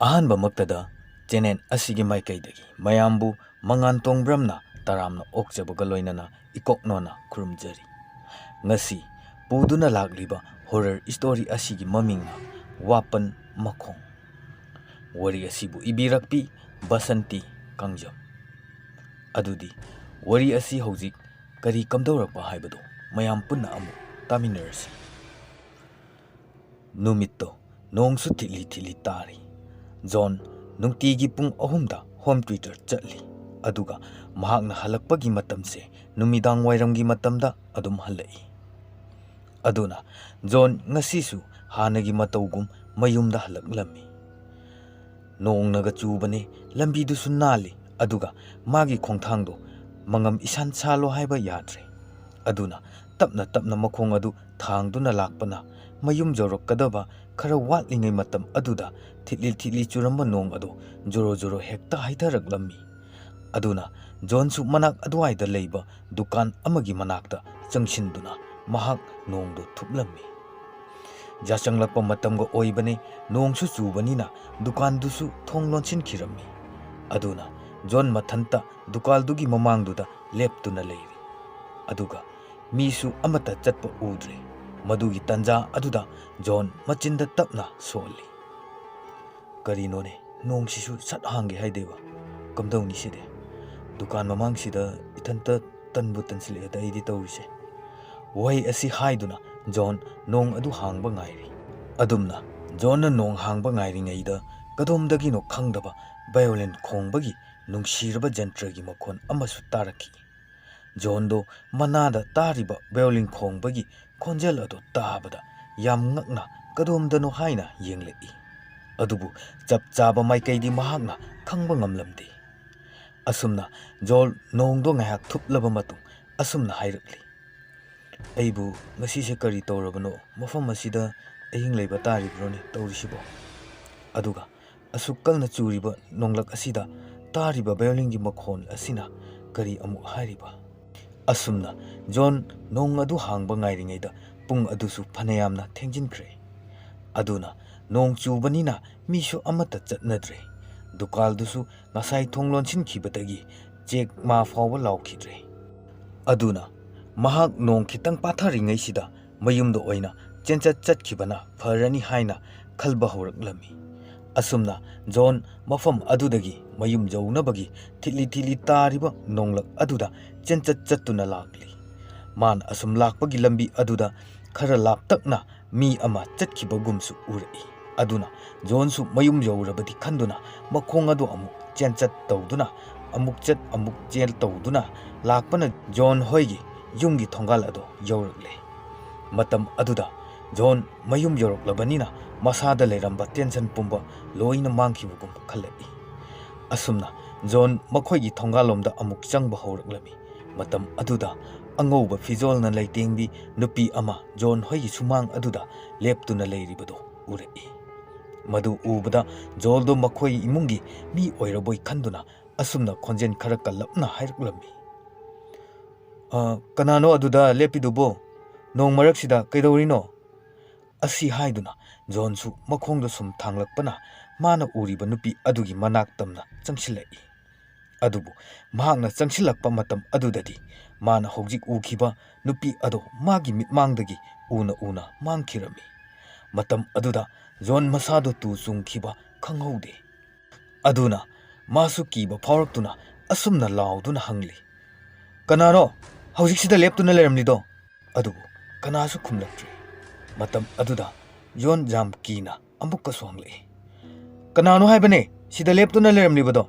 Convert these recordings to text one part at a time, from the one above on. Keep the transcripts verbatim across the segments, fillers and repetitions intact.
ꯑꯍꯥꯟꯕꯃꯛꯇꯗ channel ꯑꯁꯤꯒꯤ ꯃꯥꯏꯀꯩꯗꯒꯤ ꯃꯌꯥꯝꯕꯨ ꯃꯉꯥꯟ ꯇꯣꯡꯕ꯭ꯔꯝꯅ ꯇꯔꯥꯝꯅ ꯑꯣꯛꯆꯕꯒ ꯂꯣꯏꯅꯅ ꯏꯀꯣꯛꯅꯣꯅ ꯈꯨꯔꯨꯝꯖꯔꯤ꯫ ꯉꯁꯤ ꯄꯨꯗꯨꯅ ꯂꯥꯛꯂꯤꯕ horror story ꯑꯁꯤꯒꯤ ꯃꯃꯤꯡꯅ ꯋꯥꯄꯟ ꯃꯈꯣꯡ꯫ ꯋꯥꯔꯤ ꯑꯁꯤꯕꯨ ꯏꯕꯤꯔꯛꯄꯤ ꯕꯁꯟꯇꯤ ꯀꯥꯡꯖꯝ꯫ ꯑꯗꯨꯗꯤ ꯋꯥꯔꯤ ꯑꯁꯤ ꯍꯧꯖꯤꯛ ꯀꯔꯤ ꯀꯝꯗꯧꯔꯛꯄ ꯍꯥꯏꯕꯗꯨ ꯃꯌꯥꯝ ꯄꯨꯟꯅ ꯑꯃꯨꯛ ꯇꯥꯃꯤꯟꯅꯔꯁꯤ꯫ ꯅꯨꯃꯤꯠꯇꯣ ꯅꯣꯡꯁꯨ ꯊꯤꯠꯂꯤ ꯊꯤꯠꯂꯤ ꯇꯥꯔꯤ꯫ ꯖꯣꯟ ꯅꯨꯡꯇꯤꯒꯤ ꯄꯨꯡ ꯑꯍꯨꯝꯗ home tutor ꯆꯠꯂꯤ, ꯑꯗꯨꯒ ꯃꯍꯥꯛꯅ ꯍꯜꯂꯛꯄꯒꯤ ꯃꯇꯝꯁꯦ ꯅꯨꯃꯤꯗꯥꯡ ꯋꯥꯏꯔꯝꯒꯤ ꯃꯇꯝꯗ ꯑꯗꯨꯝ ꯍꯜꯂꯛꯏ꯫ ꯑꯗꯨꯅ ꯖꯣꯟ ꯉꯁꯤꯁꯨ ꯍꯥꯟꯅꯒꯤ ꯃꯇꯧꯒꯨꯝ ꯃꯌꯨꯝꯗ ꯍꯜꯂꯛꯂꯝꯃꯤ꯫ ꯅꯣꯡꯅꯒ ꯆꯨꯕꯅꯦ, ꯂꯝꯕꯤꯗꯨꯁꯨ ꯅꯥꯜꯂꯤ, ꯑꯗꯨꯒ ꯃꯥꯒꯤ ꯈꯣꯡꯊꯥꯡꯗꯣ ꯃꯉꯝ ꯏꯁꯥꯟ ꯁꯥꯜꯂꯣ ꯍꯥꯏꯕ ꯌꯥꯗ꯭ꯔꯦ꯫ ꯑꯗꯨꯅ ꯇꯞꯅ ꯇꯞꯅ ꯃꯈꯣꯡ ꯑꯗꯨ ꯊꯥꯡꯗꯨꯅ ꯂꯥꯛꯄꯅ ꯃꯌꯨꯝ ꯌꯧꯔꯛꯀꯗꯕ ꯈꯔ ꯋꯥꯠꯂꯤꯉꯩ ꯃꯇꯝ ꯑꯗꯨꯗ ꯊꯤꯠꯂꯤ ꯊꯤꯠꯂꯤ ꯆꯨꯔꯝꯕ ꯅꯣꯡ ꯑꯗꯨ ꯖꯣꯔꯣ ꯖꯣꯔꯣ ꯍꯦꯛꯇ ꯍꯩꯊꯔꯛꯂꯝꯃꯤ꯫ ꯑꯗꯨꯅ ꯖꯣꯟꯁꯨ ꯃꯅꯥꯛ ꯑꯗꯨꯋꯥꯏꯗ ꯂꯩꯕ ꯗꯨꯀꯥꯟ ꯑꯃꯒꯤ ꯃꯅꯥꯛꯇ ꯆꯪꯁꯤꯟꯗꯨꯅ ꯃꯍꯥꯛ ꯅꯣꯡꯗꯨ ꯊꯨꯞꯂꯝꯃꯤ꯫ ꯌꯥꯆꯪꯂꯛꯄ ꯃꯇꯝꯒ ꯑꯣꯏꯕꯅꯤ, ꯅꯣꯡꯁꯨ ꯆꯨꯕꯅꯤꯅ ꯗꯨꯀꯥꯟꯗꯨꯁꯨ ꯊꯣꯡ ꯂꯣꯟꯁꯤꯟꯈꯤꯔꯝꯃꯤ꯫ ꯑꯗꯨꯅ ꯖꯣꯟ ꯃꯊꯟꯇ ꯗꯨꯀꯥꯟꯗꯨꯒꯤ ꯃꯃꯥꯡꯗꯨꯗ ꯂꯦꯞꯇꯨꯅ ꯂꯩꯔꯤ꯫ ꯑꯗꯨꯒ ꯃꯤꯁꯨ ꯑꯃꯠꯇ ꯆꯠꯄ ꯎꯗ꯭ꯔꯦ꯫ ꯃꯗꯨꯒꯤ ꯇꯟꯖꯥ ꯑꯗꯨꯗ ꯖꯣꯟ ꯃꯆꯤꯟꯗ ꯇꯞꯅ ꯁꯣꯜꯂꯤ꯫ "ꯀꯔꯤꯅꯣꯅꯦ, ꯅꯣꯡꯁꯤꯁꯨ ꯁꯠ ꯍꯥꯡꯒꯦ ꯍꯥꯏꯗꯦꯕ? ꯀꯝꯗꯧꯅꯤ ꯁꯤꯗꯤ? ꯗꯨꯀꯥꯟ ꯃꯃꯥꯡꯁꯤꯗ ꯏꯊꯟꯇ ꯇꯟꯕꯨ ꯇꯟꯁꯤꯜꯂꯛꯑꯦꯗ ꯑꯩꯗꯤ ꯇꯧꯔꯤꯁꯦ꯫" ꯋꯥꯍꯩ ꯑꯁꯤ ꯍꯥꯏꯗꯨꯅ ꯖꯣꯟ ꯅꯣꯡ ꯑꯗꯨ ꯍꯥꯡꯕ ꯉꯥꯏꯔꯤ꯫ ꯑꯗꯨꯝꯅ ꯖꯣꯟꯅ ꯅꯣꯡ ꯍꯥꯡꯕ ꯉꯥꯏꯔꯤꯉꯩꯗ ꯀꯗꯣꯝꯗꯒꯤꯅꯣ ꯈꯪꯗꯕ violin ꯈꯣꯡꯕꯒꯤ ꯅꯨꯡꯁꯤꯔꯕ ꯖꯟꯇ꯭ꯔꯒꯤ ꯃꯈꯣꯟ ꯑꯃꯁꯨ ꯇꯥꯔꯛꯈꯤ꯫ ꯖꯣꯟꯗꯣ ꯃꯅꯥꯗ ꯇꯥꯔꯤꯕ violin ꯈꯣꯡꯕꯒꯤ ꯈꯣꯟꯖꯦꯜ ꯑꯗꯨ ꯇꯥꯕꯗ ꯌꯥꯝ ꯉꯛꯅ ꯀꯗꯣꯝꯗꯅꯣ ꯍꯥꯏꯅ ꯌꯦꯡꯂꯛꯏ꯫ ꯑꯗꯨꯕꯨ ꯆꯞ ꯆꯥꯕ ꯃꯥꯏꯀꯩꯗꯤ ꯃꯍꯥꯛꯅ ꯈꯪꯕ ꯉꯝꯂꯝꯗꯦ꯫ ꯑꯁꯨꯝꯅ ꯖꯣꯟ ꯅꯣꯡꯗꯣ ꯉꯥꯏꯍꯥꯛ ꯊꯨꯞꯂꯕ ꯃꯇꯨꯡ ꯑꯁꯨꯝꯅ ꯍꯥꯏꯔꯛꯂꯤ, "ꯑꯩꯕꯨ ꯉꯁꯤꯁꯦ ꯀꯔꯤ ꯇꯧꯔꯕꯅꯣ? ꯃꯐꯝ ꯑꯁꯤꯗ ꯑꯍꯤꯡ ꯂꯩꯕ ꯇꯥꯔꯤꯕ꯭ꯔꯣꯅꯦ ꯇꯧꯔꯤꯁꯤꯕꯣ? ꯑꯗꯨꯒ ꯑꯁꯨꯛ ꯀꯟꯅ ꯆꯨꯔꯤꯕ ꯅꯣꯡꯂꯛ ꯑꯁꯤꯗ ꯇꯥꯔꯤꯕ violin ꯒꯤ ꯃꯈꯣꯟ ꯑꯁꯤꯅ ꯀꯔꯤ ꯑꯃꯨꯛ ꯍꯥꯏꯔꯤꯕ?" ꯑꯁꯨꯝꯅ ꯖꯣꯟ ꯅꯣꯡ ꯑꯗꯨ ꯍꯥꯡꯕ ꯉꯥꯏꯔꯤꯉꯩꯗ ꯄꯨꯡ ꯑꯗꯨꯁꯨ ꯐꯅꯌꯥꯝꯅ ꯊꯦꯡꯖꯤꯟꯈ꯭ꯔꯦ꯫ ꯑꯗꯨꯅ ꯅꯣꯡ ꯆꯨꯕꯅꯤꯅ ꯃꯤꯁꯨ ꯑꯃꯠꯇ ꯆꯠꯅꯗ꯭ꯔꯦ꯫ ꯗꯨꯀꯥꯜꯗꯨꯁꯨ ꯉꯁꯥꯏ ꯊꯣꯡ ꯂꯣꯟꯁꯤꯟꯈꯤꯕꯗꯒꯤ ꯆꯦꯛ ꯃꯥ ꯐꯥꯎꯕ ꯂꯥꯎꯈꯤꯗ꯭ꯔꯦ꯫ ꯑꯗꯨꯅ ꯃꯍꯥꯛ ꯅꯣꯡ ꯈꯤꯇꯪ ꯄꯥꯊꯔꯤꯉꯩꯁꯤꯗ ꯃꯌꯨꯝꯗ ꯑꯣꯏꯅ ꯆꯦꯟꯆꯠ ꯆꯠꯈꯤꯕꯅ ꯐꯔꯅꯤ ꯍꯥꯏꯅ ꯈꯜꯕ ꯍꯧꯔꯛꯂꯝꯃꯤ꯫ ꯑꯁꯨꯝꯅ ꯖꯣꯟ ꯃꯐꯝ ꯑꯗꯨꯗꯒꯤ ꯃꯌꯨꯝ ꯌꯧꯅꯕꯒꯤ ꯊꯤꯠꯂꯤ ꯊꯤꯠꯂꯤ ꯇꯥꯔꯤꯕ ꯅꯣꯡꯂꯛ ꯑꯗꯨꯗ ꯆꯦꯟꯆꯠ ꯆꯠꯇꯨꯅ ꯂꯥꯛꯂꯤ꯫ ꯃꯥꯅ ꯑꯁꯨꯝ ꯂꯥꯛꯄꯒꯤ ꯂꯝꯕꯤ ꯑꯗꯨꯗ ꯈꯔ ꯂꯥꯞꯇꯛꯅ ꯃꯤ ꯑꯃ ꯆꯠꯈꯤꯕꯒꯨꯝꯁꯨ ꯎꯔꯛꯏ꯫ ꯑꯗꯨꯅ ꯖꯣꯟꯁꯨ ꯃꯌꯨꯝ ꯌꯧꯔꯕꯗꯤ ꯈꯟꯗꯨꯅ ꯃꯈꯣꯡ ꯑꯗꯨ ꯑꯃꯨꯛ ꯆꯦꯟꯆꯠ ꯇꯧꯗꯨꯅ, ꯑꯃꯨꯛ ꯆꯠ ꯑꯃꯨꯛ ꯆꯦꯟ ꯇꯧꯗꯨꯅ ꯂꯥꯛꯄꯅ ꯖꯣꯟ ꯍꯣꯏꯒꯤ ꯌꯨꯝꯒꯤ ꯊꯣꯡꯒꯥꯜ ꯑꯗꯨ ꯌꯧꯔꯛꯂꯦ꯫ ꯃꯇꯝ ꯑꯗꯨꯗ ꯖꯣꯟ ꯃꯌꯨꯝ ꯌꯧꯔꯛꯂꯕꯅꯤꯅ ꯃꯁꯥꯗ ꯂꯩꯔꯝꯕ ꯇꯦꯟꯁꯟ ꯄꯨꯝꯕ ꯂꯣꯏꯅ ꯃꯥꯡꯈꯤꯕꯒꯨꯝ ꯈꯜꯂꯛꯏ꯫ ꯑꯁꯨꯝꯅ ꯖꯣꯟ ꯃꯈꯣꯏꯒꯤ ꯊꯣꯡꯒꯥꯜꯂꯣꯝꯗ ꯑꯃꯨꯛ ꯆꯪꯕ ꯍꯧꯔꯛꯂꯝꯃꯤ꯫ ꯃꯇꯝ ꯑꯗꯨꯗ ꯑꯉꯧꯕ ꯐꯤꯖꯣꯜꯅ ꯂꯩꯇꯦꯡꯕꯤ ꯅꯨꯄꯤ ꯑꯃ ꯖꯣꯟ ꯍꯣꯏꯒꯤ ꯁꯨꯃꯥꯡ ꯑꯗꯨꯗ ꯂꯦꯞꯇꯨꯅ ꯂꯩꯔꯤꯕꯗꯨ ꯎꯔꯛꯏ꯫ ꯃꯗꯨ ꯎꯕꯗ ꯖꯣꯟꯗꯣ ꯃꯈꯣꯏ ꯏꯃꯨꯡꯒꯤ ꯃꯤ ꯑꯣꯏꯔꯕꯣꯏ ꯈꯟꯗꯨꯅ ꯑꯁꯨꯝꯅ ꯈꯣꯟꯖꯦꯜ ꯈꯔ ꯀꯜꯂꯞꯅ ꯍꯥꯏꯔꯛꯂꯝꯃꯤ, "ꯑ, ꯀꯅꯥꯅꯣ ꯑꯗꯨꯗ ꯂꯦꯞꯄꯤꯗꯨꯕꯣ? ꯅꯣꯡ ꯃꯔꯛꯁꯤꯗ ꯀꯩꯗꯧꯔꯤꯅꯣ?" ꯑꯁꯤ ꯍꯥꯏꯗꯨꯅ ꯖꯣꯟꯁꯨ ꯃꯈꯣꯡꯗ ꯁꯨꯝ ꯊꯥꯡꯂꯛꯄꯅ ꯃꯥꯅ ꯎꯔꯤꯕ ꯅꯨꯄꯤ ꯑꯗꯨꯒꯤ ꯃꯅꯥꯛ ꯇꯝꯅ ꯆꯪꯁꯤꯜꯂꯛꯏ꯫ ꯑꯗꯨꯕꯨ ꯃꯍꯥꯛꯅ ꯆꯪꯁꯤꯜꯂꯛꯄ ꯃꯇꯝ ꯑꯗꯨꯗꯗꯤ ꯃꯥꯅ ꯍꯧꯖꯤꯛ ꯎꯈꯤꯕ ꯅꯨꯄꯤ ꯑꯗꯨ ꯃꯥꯒꯤ ꯃꯤꯠꯃꯥꯡꯗꯒꯤ ꯎꯅ ꯎꯅ ꯃꯥꯡꯈꯤꯔꯝꯃꯤ꯫ ꯃꯇꯝ ꯑꯗꯨꯗ ꯖꯣꯟ ꯃꯁꯥꯗꯨ ꯇꯨ ꯆꯨꯡꯈꯤꯕ ꯈꯪꯍꯧꯗꯦ꯫ ꯑꯗꯨꯅ ꯃꯥꯁꯨ ꯀꯤꯕ ꯐꯥꯎꯔꯛꯇꯨꯅ ꯑꯁꯨꯝꯅ ꯂꯥꯎꯗꯨꯅ ꯍꯪꯂꯤ, "ꯀꯅꯥꯅꯣ ꯍꯧꯖꯤꯛꯁꯤꯗ ꯂꯦꯞꯇꯨꯅ ꯂꯩꯔꯝꯂꯤꯗꯣ?" ꯑꯗꯨꯕꯨ ꯀꯅꯥꯁꯨ ꯈꯨꯝꯂꯛꯇ꯭ꯔꯦ꯫ ꯃꯇꯝ ꯑꯗꯨꯗ ꯖꯣꯟ ꯌꯥꯝ ꯀꯤꯅ ꯑꯃꯨꯛꯀꯁꯨ ꯍꯪꯂꯛꯏ, "ꯀꯅꯥꯅꯣ ꯍꯥꯏꯕꯅꯦ ꯁꯤꯗ ꯂꯦꯞꯇꯨꯅ ꯂꯩꯔꯝꯂꯤꯕꯗꯣ?"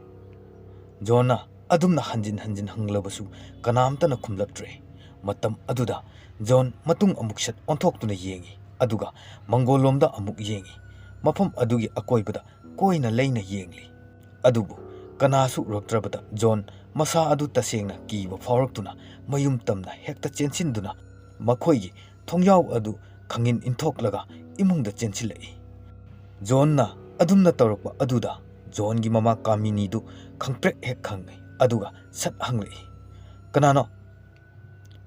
ꯖꯣꯟꯅ ꯑꯗꯨꯝꯅ ꯍꯟꯖꯤꯟ ꯍꯟꯖꯤꯟ ꯍꯪꯂꯕꯁꯨ ꯀꯅꯥꯝꯇꯅ ꯈꯨꯝꯂꯛꯇ꯭ꯔꯦ꯫ ꯃꯇꯝ ꯑꯗꯨꯗ ꯖꯣꯟ ꯃꯇꯨꯡ ꯑꯃꯨꯛ ꯁꯠ ꯑꯣꯟꯊꯣꯛꯇꯨꯅ ꯌꯦꯡꯏ, ꯑꯗꯨꯒ ꯃꯪꯒꯣꯜꯂꯣꯝꯗ ꯑꯃꯨꯛ ꯌꯦꯡꯏ꯫ ꯃꯐꯝ ꯑꯗꯨꯒꯤ ꯑꯀꯣꯏꯕꯗ ꯀꯣꯏꯅ ꯂꯩꯅ ꯌꯦꯡꯂꯤ꯫ ꯑꯗꯨꯕꯨ ꯀꯅꯥꯁꯨ ꯎꯔꯛꯇ꯭ꯔꯕꯗ ꯖꯣꯟ ꯃꯁꯥ ꯑꯗꯨ ꯇꯁꯦꯡꯅ ꯀꯤꯕ ꯐꯥꯎꯔꯛꯇꯨꯅ ꯃꯌꯨꯝ ꯇꯝꯅ ꯍꯦꯛꯇ ꯆꯦꯟꯁꯤꯟꯗꯨꯅ ꯃꯈꯣꯏꯒꯤ ꯊꯣꯡꯖꯥꯎ ꯑꯗꯨ ꯈꯪꯏꯟ ꯏꯟꯊꯣꯛꯂꯒ ꯏꯃꯨꯡꯗ ꯆꯦꯟꯁꯤꯜꯂꯛꯏ꯫ ꯖꯣꯟꯅ ꯑꯗꯨꯝꯅ ꯇꯧꯔꯛꯄ ꯑꯗꯨꯗ ꯖꯣꯟꯒꯤ ꯃꯃꯥ ꯀꯥꯃꯤꯅꯤꯗꯨ ꯈꯪꯄ꯭ꯔꯦꯛ ꯍꯦꯛ ꯈꯪꯏ, ꯑꯗꯨꯒ ꯁꯠ ꯍꯪꯂꯛꯏ, "ꯀꯅꯥꯅꯣ?"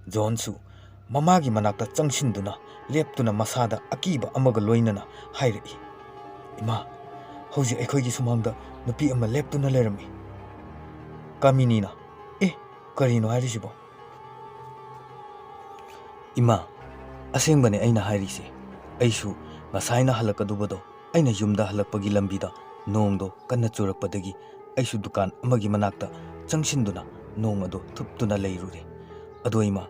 ꯖꯣꯟꯁꯨ ꯃꯃꯥꯒꯤ ꯃꯅꯥꯛꯇ ꯆꯪꯁꯤꯟꯗꯨꯅ ꯂꯦꯞꯇꯨꯅ ꯃꯁꯥꯗ ꯑꯀꯤꯕ ꯑꯃꯒ ꯂꯣꯏꯅꯅ ꯍꯥꯏꯔꯛꯏ, "ꯏꯃꯥ, ꯍꯧꯖꯤꯛ ꯑꯩꯈꯣꯏꯒꯤ ꯁꯨꯃꯥꯡꯗ ꯅꯨꯄꯤ ꯑꯃ ꯂꯦꯞꯇꯨꯅ ꯂꯩꯔꯝꯃꯤ꯫" ꯀꯥꯃꯤꯅꯤꯅ, "ꯑꯦ, ꯀꯔꯤꯅꯣ ꯍꯥꯏꯔꯤꯁꯤꯕꯣ?" "ꯏꯃꯥ, ꯑꯁꯦꯡꯕꯅꯦ ꯑꯩꯅ ꯍꯥꯏꯔꯤꯁꯦ꯫ ꯑꯩꯁꯨ ꯉꯁꯥꯏꯅ ꯍꯜꯂꯛꯀꯗꯧꯕꯗꯣ, ꯑꯩꯅ ꯌꯨꯝꯗ ꯍꯜꯂꯛꯄꯒꯤ ꯂꯝꯕꯤꯗ ꯅꯣꯡꯗꯣ ꯀꯟꯅ ꯆꯨꯔꯛꯄꯗꯒꯤ ꯑꯩꯁꯨ ꯗꯨꯀꯥꯟ ꯑꯃꯒꯤ ꯃꯅꯥꯛꯇ ꯆꯪꯁꯤꯟꯗꯨꯅ ꯅꯣꯡ ꯑꯗꯨ ꯊꯨꯞꯇꯨꯅ ꯂꯩꯔꯨꯔꯦ꯫ ꯑꯗꯣ ꯏꯃꯥ,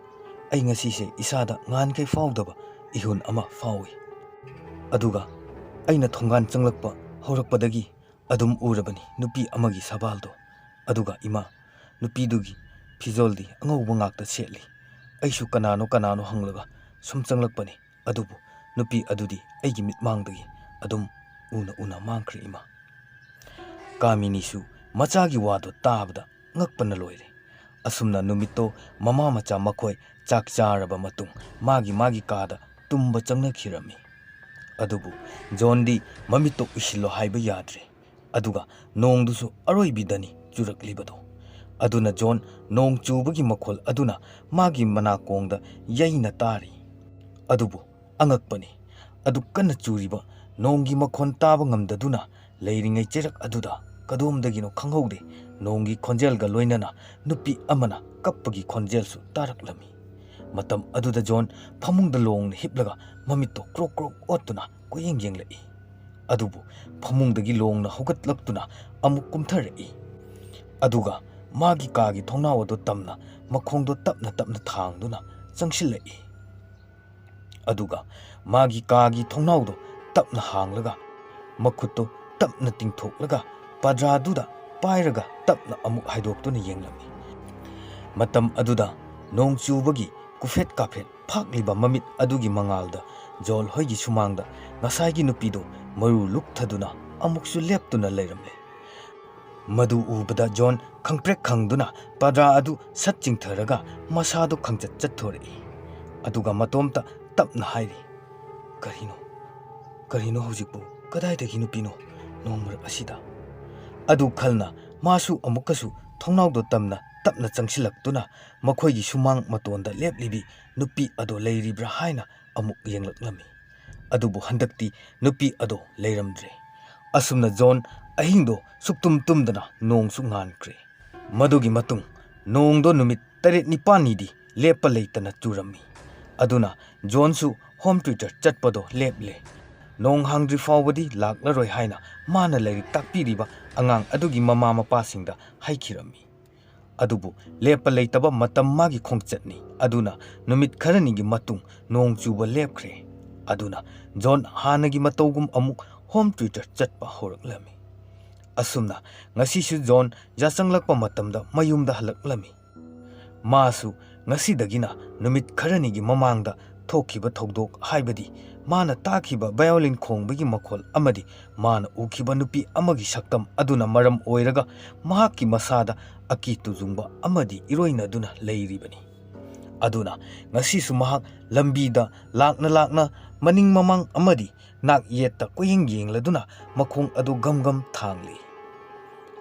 ꯑꯩ ꯉꯁꯤꯁꯦ ꯏꯁꯥꯗ ꯉꯍꯥꯟꯈꯩ ꯐꯥꯎꯗꯕ ꯏꯍꯨꯟ ꯑꯃ ꯐꯥꯎꯏ꯫ ꯑꯗꯨꯒ ꯑꯩꯅ ꯊꯣꯡꯒꯥꯟ ꯆꯪꯂꯛꯄ ꯍꯧꯔꯛꯄꯗꯒꯤ ꯑꯗꯨꯝ ꯎꯔꯕꯅꯤ ꯅꯨꯄꯤ ꯑꯃꯒꯤ ꯁꯕꯥꯜꯗꯣ꯫ ꯑꯗꯨꯒ ꯏꯃꯥ, ꯅꯨꯄꯤꯗꯨꯒꯤ ꯐꯤꯖꯣꯜꯗꯤ ꯑꯉꯧꯕ ꯉꯥꯛꯇ ꯁꯦꯠꯂꯤ꯫ ꯑꯩꯁꯨ ꯀꯅꯥꯅꯣ ꯀꯅꯥꯅꯣ ꯍꯪꯂꯒ ꯁꯨꯝ ꯆꯪꯂꯛꯄꯅꯤ, ꯑꯗꯨꯕꯨ ꯅꯨꯄꯤ ꯑꯗꯨꯗꯤ ꯑꯩꯒꯤ ꯃꯤꯠꯃꯥꯡꯗꯒꯤ ꯑꯗꯨꯝ ꯎꯅ ꯎꯅ ꯃꯥꯡꯈ꯭ꯔꯦ ꯏꯃꯥ꯫" ꯀꯥꯃꯤꯅꯤꯁꯨ ꯃꯆꯥꯒꯤ ꯋꯥꯗꯣ ꯇꯥꯕꯗ ꯉꯛꯄꯅ ꯂꯣꯏꯔꯦ꯫ ꯑꯁꯨꯝꯅ ꯅꯨꯃꯤꯠꯇꯣ ꯃꯃꯥ ꯃꯆꯥ ꯃꯈꯣꯏ ꯆꯥꯛ ꯆꯥꯔꯕ ꯃꯇꯨꯡ ꯃꯥꯒꯤ ꯃꯥꯒꯤ ꯀꯥꯗ ꯇꯨꯝꯕ ꯆꯪꯅꯈꯤꯔꯝꯃꯤ꯫ ꯑꯗꯨꯕꯨ ꯖꯣꯟꯗꯤ ꯃꯃꯤꯠꯇꯣ ꯎꯏꯁꯤꯜꯂꯣ ꯍꯥꯏꯕ ꯌꯥꯗ꯭ꯔꯦ꯫ ꯑꯗꯨꯒ ꯅꯣꯡꯗꯨꯁꯨ ꯑꯔꯣꯏꯕꯤꯗꯅꯤ ꯆꯨꯔꯛꯂꯤꯕꯗꯣ꯫ ꯑꯗꯨꯅ ꯖꯣꯟ ꯅꯣꯡ ꯆꯨꯕꯒꯤ ꯃꯈꯣꯜ ꯑꯗꯨꯅ ꯃꯥꯒꯤ ꯃꯅꯥꯀꯣꯡꯗ ꯌꯩꯅ ꯇꯥꯔꯤ꯫ ꯑꯗꯨꯕꯨ ꯑꯉꯛꯄꯅꯤ, ꯑꯗꯨ ꯀꯟꯅ ꯆꯨꯔꯤꯕ ꯅꯣꯡꯒꯤ ꯃꯈꯣꯟ ꯇꯥꯕ ꯉꯝꯗꯗꯨꯅ ꯂꯩꯔꯤꯉꯩ ꯆꯩꯔꯛ ꯑꯗꯨꯗ ꯀꯗꯣꯝꯗꯒꯤꯅꯣ ꯈꯪꯍꯧꯗꯦ ꯅꯣꯡꯒꯤ ꯈꯣꯟꯖꯦꯜꯒ ꯂꯣꯏꯅꯅ ꯅꯨꯄꯤ ꯑꯃꯅ ꯀꯞꯄꯒꯤ ꯈꯣꯟꯖꯦꯜꯁꯨ ꯇꯥꯔꯛꯂꯝꯃꯤ꯫ ꯃꯇꯝ ꯑꯗꯨꯗ ꯖꯣꯟ ꯐꯃꯨꯡꯗ ꯂꯣꯡꯅ ꯍꯤꯞꯂꯒ ꯃꯃꯤꯠꯇꯣ ꯀ꯭ꯔꯣꯛ ꯀ꯭ꯔꯣꯛ ꯑꯣꯠꯇꯨꯅ ꯀꯣꯏꯌꯦꯡ ꯌꯦꯡꯂꯛꯏ꯫ ꯑꯗꯨꯕꯨ ꯐꯃꯨꯡꯗꯒꯤ ꯂꯣꯡꯅ ꯍꯧꯒꯠꯂꯛꯇꯨꯅ ꯑꯃꯨꯛ ꯀꯨꯝꯊꯔꯛꯏ꯫ ꯑꯗꯨꯒ ꯃꯥꯒꯤ ꯀꯥꯒꯤ ꯊꯣꯡꯅꯥꯎ ꯑꯗꯨ ꯇꯝꯅ ꯃꯈꯣꯡꯗꯣ ꯇꯞꯅ ꯇꯞꯅ ꯊꯥꯡꯗꯨꯅ ꯆꯪꯁꯤꯜꯂꯛꯏ꯫ ꯑꯗꯨꯒ ꯃꯥꯒꯤ ꯀꯥꯒꯤ ꯊꯣꯡꯅꯥꯎꯗꯣ ꯇꯞꯅ ꯍꯥꯡꯂꯒ ꯃꯈꯨꯠꯇꯣ ꯇꯞꯅ ꯇꯤꯡꯊꯣꯛꯂꯒ ꯄꯗ꯭ꯔꯥꯗꯨꯗ ꯄꯥꯏꯔꯒ ꯇꯞꯅ ꯑꯃꯨꯛ ꯍꯥꯏꯗꯣꯛꯇꯨꯅ ꯌꯦꯡꯂꯝꯃꯤ꯫ ꯃꯇꯝ ꯑꯗꯨꯗ ꯅꯣꯡ ꯆꯨꯕꯒꯤ ꯀꯨꯐꯦꯠ ꯀꯥꯐꯦꯠ ꯐꯥꯛꯂꯤꯕ ꯃꯃꯤꯠ ꯑꯗꯨꯒꯤ ꯃꯉꯥꯜꯗ ꯖꯣꯟ ꯍꯣꯏꯒꯤ ꯁꯨꯃꯥꯡꯗ ꯉꯁꯥꯏꯒꯤ ꯅꯨꯄꯤꯗꯣ ꯃꯔꯨ ꯂꯨꯛꯊꯗꯨꯅ ꯑꯃꯨꯛꯁꯨ ꯂꯦꯞꯇꯨꯅ ꯂꯩꯔꯝꯂꯦ꯫ ꯃꯗꯨ ꯎꯕꯗ ꯖꯣꯟ ꯈꯪꯄ꯭ꯔꯦꯛ ꯈꯪꯗꯨꯅ ꯄꯗ꯭ꯔꯥ ꯑꯗꯨ ꯁꯠ ꯆꯤꯡꯊꯔꯒ ꯃꯁꯥꯗꯨ ꯈꯪꯆꯠ ꯆꯠꯊꯣꯔꯛꯏ꯫ ꯑꯗꯨꯒ ꯃꯇꯣꯝꯇ ꯇꯞꯅ ꯍꯥꯏꯔꯤ, "ꯀꯔꯤꯅꯣ? ꯀꯔꯤꯅꯣ ꯍꯧꯖꯤꯛꯄꯨ? ꯀꯗꯥꯏꯗꯒꯤ ꯅꯨꯄꯤꯅꯣ ꯅꯣꯡ ꯃꯔꯛ ꯑꯁꯤꯗ?" ꯑꯗꯨ ꯈꯜꯅ ꯃꯥꯁꯨ ꯑꯃꯨꯛꯀꯁꯨ ꯊꯣꯡꯅꯥꯎꯗꯣ ꯇꯝꯅ ꯇꯞꯅ ꯆꯪꯁꯤꯜꯂꯛꯇꯨꯅ ꯃꯈꯣꯏꯒꯤ ꯁꯨꯃꯥꯡ ꯃꯇꯣꯟꯗ ꯂꯦꯞꯂꯤꯕꯤ ꯅꯨꯄꯤ ꯑꯗꯣ ꯂꯩꯔꯤꯕ꯭ꯔꯥ ꯍꯥꯏꯅ ꯑꯃꯨꯛ ꯌꯦꯡꯂꯛꯂꯝꯃꯤ꯫ ꯑꯗꯨꯕꯨ ꯍꯟꯗꯛꯇꯤ ꯅꯨꯄꯤ ꯑꯗꯣ ꯂꯩꯔꯝꯗ꯭ꯔꯦ꯫ ꯑꯁꯨꯝꯅ ꯖꯣꯟ ꯑꯍꯤꯡꯗꯣ ꯁꯨꯛꯇꯨꯝ ꯇꯨꯝꯗꯅ ꯅꯣꯡꯁꯨ ꯉꯥꯟꯈ꯭ꯔꯦ꯫ ꯃꯗꯨꯒꯤ ꯃꯇꯨꯡ ꯅꯣꯡꯗꯣ ꯅꯨꯃꯤꯠ ꯇꯔꯦꯠ ꯅꯤꯄꯥꯜꯅꯤꯗꯤ ꯂꯦꯞꯄ ꯂꯩꯇꯅ ꯆꯨꯔꯝꯃꯤ꯫ ꯑꯗꯨꯅ ꯖꯣꯟꯁꯨ ꯍꯣꯝ ꯇ꯭ꯌꯨꯇꯔ ꯆꯠꯄꯗꯣ ꯂꯦꯞꯂꯦ꯫ ꯅꯣꯡ ꯍꯥꯡꯗ꯭ꯔꯤ ꯐꯥꯎꯕꯗꯤ ꯂꯥꯛꯂꯔꯣꯏ ꯍꯥꯏꯅ ꯃꯥꯅ ꯂꯥꯏꯔꯤꯛ ꯇꯥꯛꯄꯤꯔꯤꯕ ꯑꯉꯥꯡ ꯑꯗꯨꯒꯤ ꯃꯃꯥ ꯃꯄꯥꯁꯤꯡꯗ ꯍꯥꯏꯈꯤꯔꯝꯃꯤ꯫ ꯑꯗꯨꯕꯨ ꯂꯦꯞꯄ ꯂꯩꯇꯕ ꯃꯇꯝ ꯃꯥꯒꯤ ꯈꯣꯡꯆꯠꯅꯤ꯫ ꯑꯗꯨꯅ ꯅꯨꯃꯤꯠ ꯈꯔꯅꯤꯒꯤ ꯃꯇꯨꯡ ꯅꯣꯡ ꯆꯨꯕ ꯂꯦꯞꯈ꯭ꯔꯦ꯫ ꯑꯗꯨꯅ ꯖꯣꯟ ꯍꯥꯟꯅꯒꯤ ꯃꯇꯧꯒꯨꯝ ꯑꯃꯨꯛ ꯍꯣꯝ ꯇ꯭ꯌꯨꯇꯔ ꯆꯠꯄ ꯍꯧꯔꯛꯂꯝꯃꯤ꯫ ꯑꯁꯨꯝꯅ ꯉꯁꯤꯁꯨ ꯖꯣꯟ ꯌꯥꯆꯪꯂꯛꯄ ꯃꯇꯝꯗ ꯃꯌꯨꯝꯗ ꯍꯜꯂꯛꯂꯝꯃꯤ꯫ ꯃꯥꯁꯨ ꯉꯁꯤꯗꯒꯤꯅ ꯅꯨꯃꯤꯠ ꯈꯔꯅꯤꯒꯤ ꯃꯃꯥꯡꯗ ꯊꯣꯛꯈꯤꯕ ꯊꯧꯗꯣꯛ, ꯍꯥꯏꯕꯗꯤ ꯃꯥꯅ ꯇꯥꯈꯤꯕ ꯚꯥꯏꯑꯣꯂꯤꯟ ꯈꯣꯡꯕꯒꯤ ꯃꯈꯣꯜ ꯑꯃꯗꯤ ꯃꯥꯅ ꯎꯈꯤꯕ ꯅꯨꯄꯤ ꯑꯃꯒꯤ ꯁꯛꯇꯝ ꯑꯗꯨꯅ ꯃꯔꯝ ꯑꯣꯏꯔꯒ ꯃꯍꯥꯛꯀꯤ ꯃꯁꯥꯗ ꯑꯀꯤ ꯇꯨꯖꯨꯡꯕ ꯑꯃꯗꯤ ꯏꯔꯣꯏꯅꯗꯨꯅ ꯂꯩꯔꯤꯕꯅꯤ꯫ ꯑꯗꯨꯅ ꯉꯁꯤꯁꯨ ꯃꯍꯥꯛ ꯂꯝꯕꯤꯗ ꯂꯥꯛꯅ ꯂꯥꯛꯅ ꯃꯅꯤꯡ ꯃꯃꯥꯡ ꯑꯃꯗꯤ ꯅꯥꯛ ꯌꯦꯠꯇ ꯀꯣꯏꯌꯦꯡ ꯌꯦꯡꯂꯗꯨꯅ ꯃꯈꯣꯡ ꯑꯗꯨ ꯒꯝ ꯒꯝ ꯊꯥꯡꯂꯤ꯫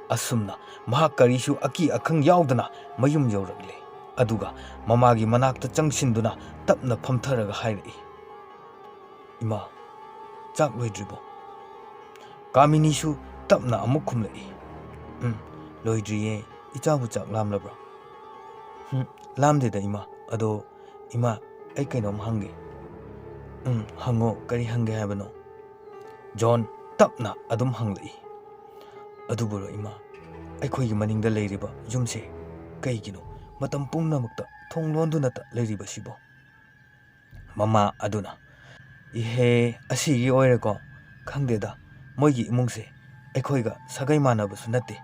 ꯑꯁꯨꯝꯅ ꯃꯍꯥꯛ ꯀꯔꯤꯁꯨ ꯑꯀꯤ ꯑꯈꯪ ꯌꯥꯎꯗꯅ ꯃꯌꯨꯝ ꯌꯧꯔꯛꯂꯦ꯫ ꯑꯗꯨꯒ ꯃꯃꯥꯒꯤ ꯃꯅꯥꯛꯇ ꯆꯪꯁꯤꯟꯗꯨꯅ ꯇꯞꯅ ꯐꯝꯊꯔꯒ ꯍꯥꯏꯔꯛꯏ, "ꯏꯃꯥ, ꯆꯥꯛ ꯂꯣꯏꯗ꯭ꯔꯤꯕꯣ?" ꯀꯥꯃꯤꯅꯤꯁꯨ ꯇꯞꯅ ꯑꯃꯨꯛ ꯈꯨꯝꯂꯛꯏ, "ꯎꯝ, ꯂꯣꯏꯗ꯭ꯔꯤꯌꯦ꯫ ꯏꯆꯥꯕꯨ ꯆꯥꯛ ꯂꯥꯝꯂꯕ꯭ꯔꯣ?" "ꯎꯝ, ꯂꯥꯝꯗꯦꯗ ꯏꯃꯥ꯫ ꯑꯗꯣ ꯏꯃꯥ, ꯑꯩ ꯀꯩꯅꯣꯝ ꯍꯪꯒꯦ꯫" "ꯎꯝ, ꯍꯪꯉꯣ, ꯀꯔꯤ ꯍꯪꯒꯦ ꯍꯥꯏꯕꯅꯣ?" ꯖꯣꯟ ꯇꯞꯅ ꯑꯗꯨꯝ ꯍꯪꯂꯛꯏ, "ꯑꯗꯨꯕꯨꯔꯣ ꯏꯃꯥ, ꯑꯩꯈꯣꯏꯒꯤ ꯃꯅꯤꯡꯗ ꯂꯩꯔꯤꯕ ꯌꯨꯝꯁꯦ ꯀꯩꯒꯤꯅꯣ ꯃꯇꯝ ꯄꯨꯝꯅꯃꯛꯇ ꯊꯣꯡ ꯂꯣꯟꯗꯨꯅꯇ ꯂꯩꯔꯤꯕꯁꯤꯕꯣ?" ꯃꯃꯥ ꯑꯗꯨꯅ, "ꯏꯍꯦ, ꯑꯁꯤꯒꯤ ꯑꯣꯏꯔꯦꯀꯣ꯫ ꯈꯪꯗꯦꯗ, ꯃꯣꯏꯒꯤ ꯏꯃꯨꯡꯁꯦ ꯑꯩꯈꯣꯏꯒ ꯁꯥꯒꯩ ꯃꯥꯟꯅꯕꯁꯨ ꯅꯠꯇꯦ꯫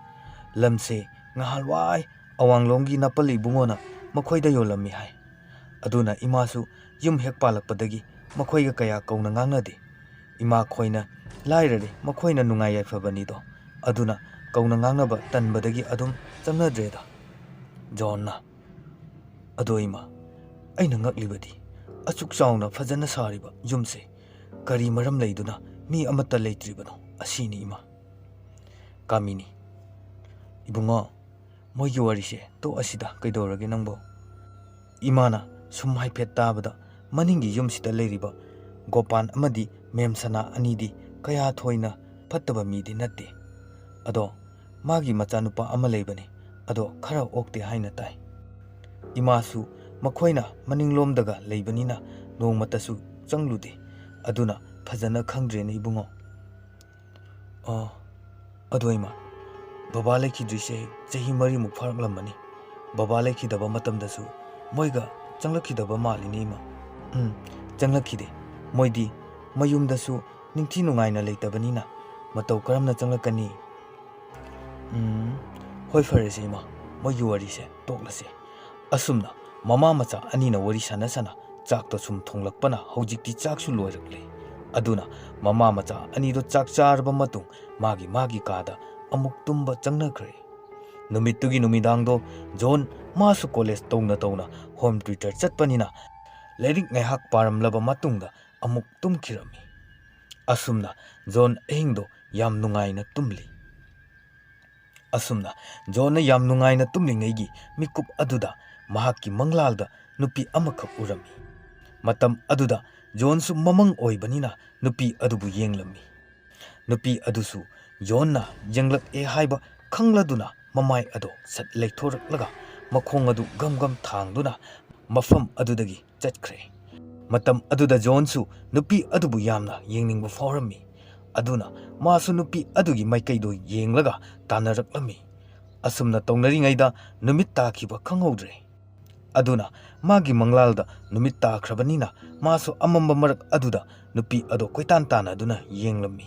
ꯂꯝꯁꯦ ꯉꯍꯥꯟꯋꯥꯏ ꯑꯋꯥꯡꯂꯣꯝꯒꯤ ꯅꯥꯄꯜ ꯏꯕꯨꯡꯉꯣꯅ ꯃꯈꯣꯏꯗ ꯌꯣꯜꯂꯝꯃꯤ ꯍꯥꯏ꯫ ꯑꯗꯨꯅ ꯏꯃꯥꯁꯨ ꯌꯨꯝ ꯍꯦꯛ ꯄꯥꯜꯂꯛꯄꯗꯒꯤ ꯃꯈꯣꯏꯒ ꯀꯌꯥ ꯀꯧꯅ ꯉꯥꯡꯅꯗꯦ꯫ ꯏꯃꯥ ꯈꯣꯏꯅ ꯂꯥꯏꯔꯔꯦ, ꯃꯈꯣꯏꯅ ꯅꯨꯡꯉꯥꯏ ꯌꯥꯏꯐꯕꯅꯤꯗꯣ꯫ ꯑꯗꯨꯅ ꯀꯧꯅ ꯉꯥꯡꯅꯕ ꯇꯟꯕꯗꯒꯤ ꯑꯗꯨꯝ ꯆꯪꯅꯗ꯭ꯔꯦꯗ꯫" ꯖꯣꯟꯅ, "ꯑꯗꯣ ꯏꯃꯥ, ꯑꯩꯅ ꯉꯛꯂꯤꯕꯗꯤ ꯑꯁꯨꯛ ꯆꯥꯎꯅ ꯐꯖꯅ ꯁꯥꯔꯤꯕ ꯌꯨꯝꯁꯦ ꯀꯔꯤ ꯃꯔꯝ ꯂꯩꯗꯨꯅ ꯃꯤ ꯑꯃꯠꯇ ꯂꯩꯇ꯭ꯔꯤꯕꯅꯣ? ꯑꯁꯤꯅꯤ ꯏꯃꯥ꯫" ꯀꯥꯃꯤꯅꯤ, "ꯏꯕꯨꯡꯉꯣ, ꯃꯣꯏꯒꯤ ꯋꯥꯔꯤꯁꯦ ꯇꯣꯛꯑꯁꯤꯗ, ꯀꯩꯗꯧꯔꯒꯦ ꯅꯪꯕꯣ?" ꯏꯃꯥꯅ ꯁꯨꯝ ꯍꯥꯏꯐꯦꯠ ꯇꯥꯕꯗ ꯃꯅꯤꯡꯒꯤ ꯌꯨꯝꯁꯤꯗ ꯂꯩꯔꯤꯕ ꯒꯣꯄꯥꯟ ꯑꯃꯗꯤ ꯃꯦꯝ ꯁꯅꯥ ꯑꯅꯤꯗꯤ ꯀꯌꯥ ꯊꯣꯏꯅ ꯐꯠꯇꯕ ꯃꯤꯗꯤ ꯅꯠꯇꯦ꯫ ꯑꯗꯣ ꯃꯥꯒꯤ ꯃꯆꯥꯅꯨꯄꯥ ꯑꯃ ꯂꯩꯕꯅꯤ, ꯑꯗꯣ ꯈꯔ ꯑꯣꯛꯇꯦ ꯍꯥꯏꯅ ꯇꯥꯏ꯫ ꯏꯃꯥꯁꯨ ꯃꯈꯣꯏꯅ ꯃꯅꯤꯡꯂꯣꯝꯗꯒ ꯂꯩꯕꯅꯤꯅ ꯅꯣꯡꯃꯇꯁꯨ ꯆꯪꯂꯨꯗꯦ꯫ ꯑꯗꯨꯅ ꯐꯖꯅ ꯈꯪꯗ꯭ꯔꯦꯅꯦ ꯏꯕꯨꯡꯉꯣ꯫ ꯑꯣ, ꯑꯗꯣ ꯏꯃꯥ, ꯕꯕꯥ ꯂꯩꯈꯤꯗ꯭ꯔꯤꯁꯦ ꯆꯍꯤ ꯃꯔꯤꯃꯨꯛ ꯐꯥꯔꯛꯂꯝꯃꯅꯤ꯫ ꯕꯕꯥ ꯂꯩꯈꯤꯗꯕ ꯃꯇꯝꯗꯁꯨ ꯃꯣꯏꯒ ꯆꯪꯂꯛꯈꯤꯗꯕ ꯃꯥꯜꯂꯤꯅꯦ ꯏꯃꯥ꯫ ꯎꯝ, ꯆꯪꯂꯛꯈꯤꯗꯦ꯫ ꯃꯣꯏꯗꯤ ꯃꯌꯨꯝꯗꯁꯨ ꯅꯤꯡꯊꯤ ꯅꯨꯡꯉꯥꯏꯅ ꯂꯩꯇꯕꯅꯤꯅ ꯃꯇꯧ ꯀꯔꯝꯅ ꯆꯪꯂꯛꯀꯅꯤ? ꯎꯝ, ꯍꯣꯏ, ꯐꯔꯦꯁꯦ ꯏꯃꯥ, ꯃꯣꯏꯒꯤ ꯋꯥꯔꯤꯁꯦ ꯇꯣꯛꯂꯁꯦ꯫ ꯑꯁꯨꯝꯅ ꯃꯃꯥ ꯃꯆꯥ ꯑꯅꯤꯅ ꯋꯥꯔꯤ ꯁꯥꯟꯅ ꯁꯥꯟꯅ ꯆꯥꯛꯇꯣ ꯁꯨꯝ ꯊꯣꯡꯂꯛꯄꯅ ꯍꯧꯖꯤꯛꯇꯤ ꯆꯥꯛꯁꯨ ꯂꯣꯏꯔꯛꯂꯦ꯫ ꯑꯗꯨꯅ ꯃꯃꯥ ꯃꯆꯥ ꯑꯅꯤꯗꯣ ꯆꯥꯛ ꯆꯥꯔꯕ ꯃꯇꯨꯡ ꯃꯥꯒꯤ ꯃꯥꯒꯤ ꯀꯥꯗ ꯑꯃꯨꯛ ꯇꯨꯝꯕ ꯆꯪꯅꯈ꯭ꯔꯦ꯫ ꯅꯨꯃꯤꯠꯇꯨꯒꯤ ꯅꯨꯃꯤꯗꯥꯡꯗꯣ ꯖꯣꯟ ꯃꯥꯁꯨ ꯀꯣꯂꯦꯖ ꯇꯧꯅ ꯇꯧꯅ ꯍꯣꯝ ꯇ꯭ꯌꯨꯇꯔ ꯆꯠꯄꯅꯤꯅ ꯂꯥꯏꯔꯤꯛ ꯉꯥꯏꯍꯥꯛ ꯄꯥꯔꯝꯂꯕ ꯃꯇꯨꯡꯗ ꯑꯃꯨꯛ ꯇꯨꯝꯈꯤꯔꯝꯃꯤ꯫ ꯑꯁꯨꯝꯅ ꯖꯣꯟ ꯑꯍꯤꯡꯗꯣ ꯌꯥꯝ ꯅꯨꯡꯉꯥꯏꯅ ꯇꯨꯝꯂꯤ꯫ ꯑꯁꯨꯝꯅ ꯖꯣꯟꯅ ꯌꯥꯝ ꯅꯨꯡꯉꯥꯏꯅ ꯇꯨꯝꯂꯤꯉꯩꯒꯤ ꯃꯤꯀꯨꯞ ꯑꯗꯨꯗ ꯃꯍꯥꯛꯀꯤ ꯃꯪꯂꯥꯜꯗ ꯅꯨꯄꯤ ꯑꯃꯈꯛ ꯎꯔꯝꯃꯤ꯫ ꯃꯇꯝ ꯑꯗꯨꯗ ꯖꯣꯟꯁꯨ ꯃꯃꯪ ꯑꯣꯏꯕꯅꯤꯅ ꯅꯨꯄꯤ ꯑꯗꯨꯕꯨ ꯌꯦꯡꯂꯝꯃꯤ꯫ ꯅꯨꯄꯤ ꯑꯗꯨꯁꯨ ꯖꯣꯟꯅ ꯌꯦꯡꯂꯛꯑꯦ ꯍꯥꯏꯕ ꯈꯪꯂꯗꯨꯅ ꯃꯃꯥꯏ ꯑꯗꯣ ꯁꯠ ꯂꯩꯊꯣꯔꯛꯂꯒ ꯃꯈꯣꯡ ꯑꯗꯨ ꯒꯝ ꯒꯝ ꯊꯥꯡꯗꯨꯅ ꯃꯐꯝ ꯑꯗꯨꯗꯒꯤ ꯆꯠꯈ꯭ꯔꯦ꯫ ꯃꯇꯝ ꯑꯗꯨꯗ ꯖꯣꯟꯁꯨ ꯅꯨꯄꯤ ꯑꯗꯨꯕꯨ ꯌꯥꯝꯅ ꯌꯦꯡꯅꯤꯡꯕ ꯐꯥꯎꯔꯝꯃꯤ꯫ ꯑꯗꯨꯅ ꯃꯥꯁꯨ ꯅꯨꯄꯤ ꯑꯗꯨꯒꯤ ꯃꯥꯏꯀꯩꯗꯣ ꯌꯦꯡꯂꯒ ꯇꯥꯟꯅꯔꯛꯂꯝꯃꯤ꯫ ꯑꯁꯨꯝꯅ ꯇꯧꯅꯔꯤꯉꯩꯗ ꯅꯨꯃꯤꯠ ꯇꯥꯈꯤꯕ ꯈꯪꯍꯧꯗ꯭ꯔꯦ꯫ ꯑꯗꯨꯅ ꯃꯥꯒꯤ ꯃꯪꯂꯥꯜꯗ ꯅꯨꯃꯤꯠ ꯇꯥꯈ꯭ꯔꯕꯅꯤꯅ ꯃꯥꯁꯨ ꯑꯃꯝꯕ ꯃꯔꯛ ꯑꯗꯨꯗ ꯅꯨꯄꯤ ꯑꯗꯣ ꯀꯣꯏꯇꯥꯟ ꯇꯥꯟꯅꯗꯨꯅ ꯌꯦꯡꯂꯝꯃꯤ꯫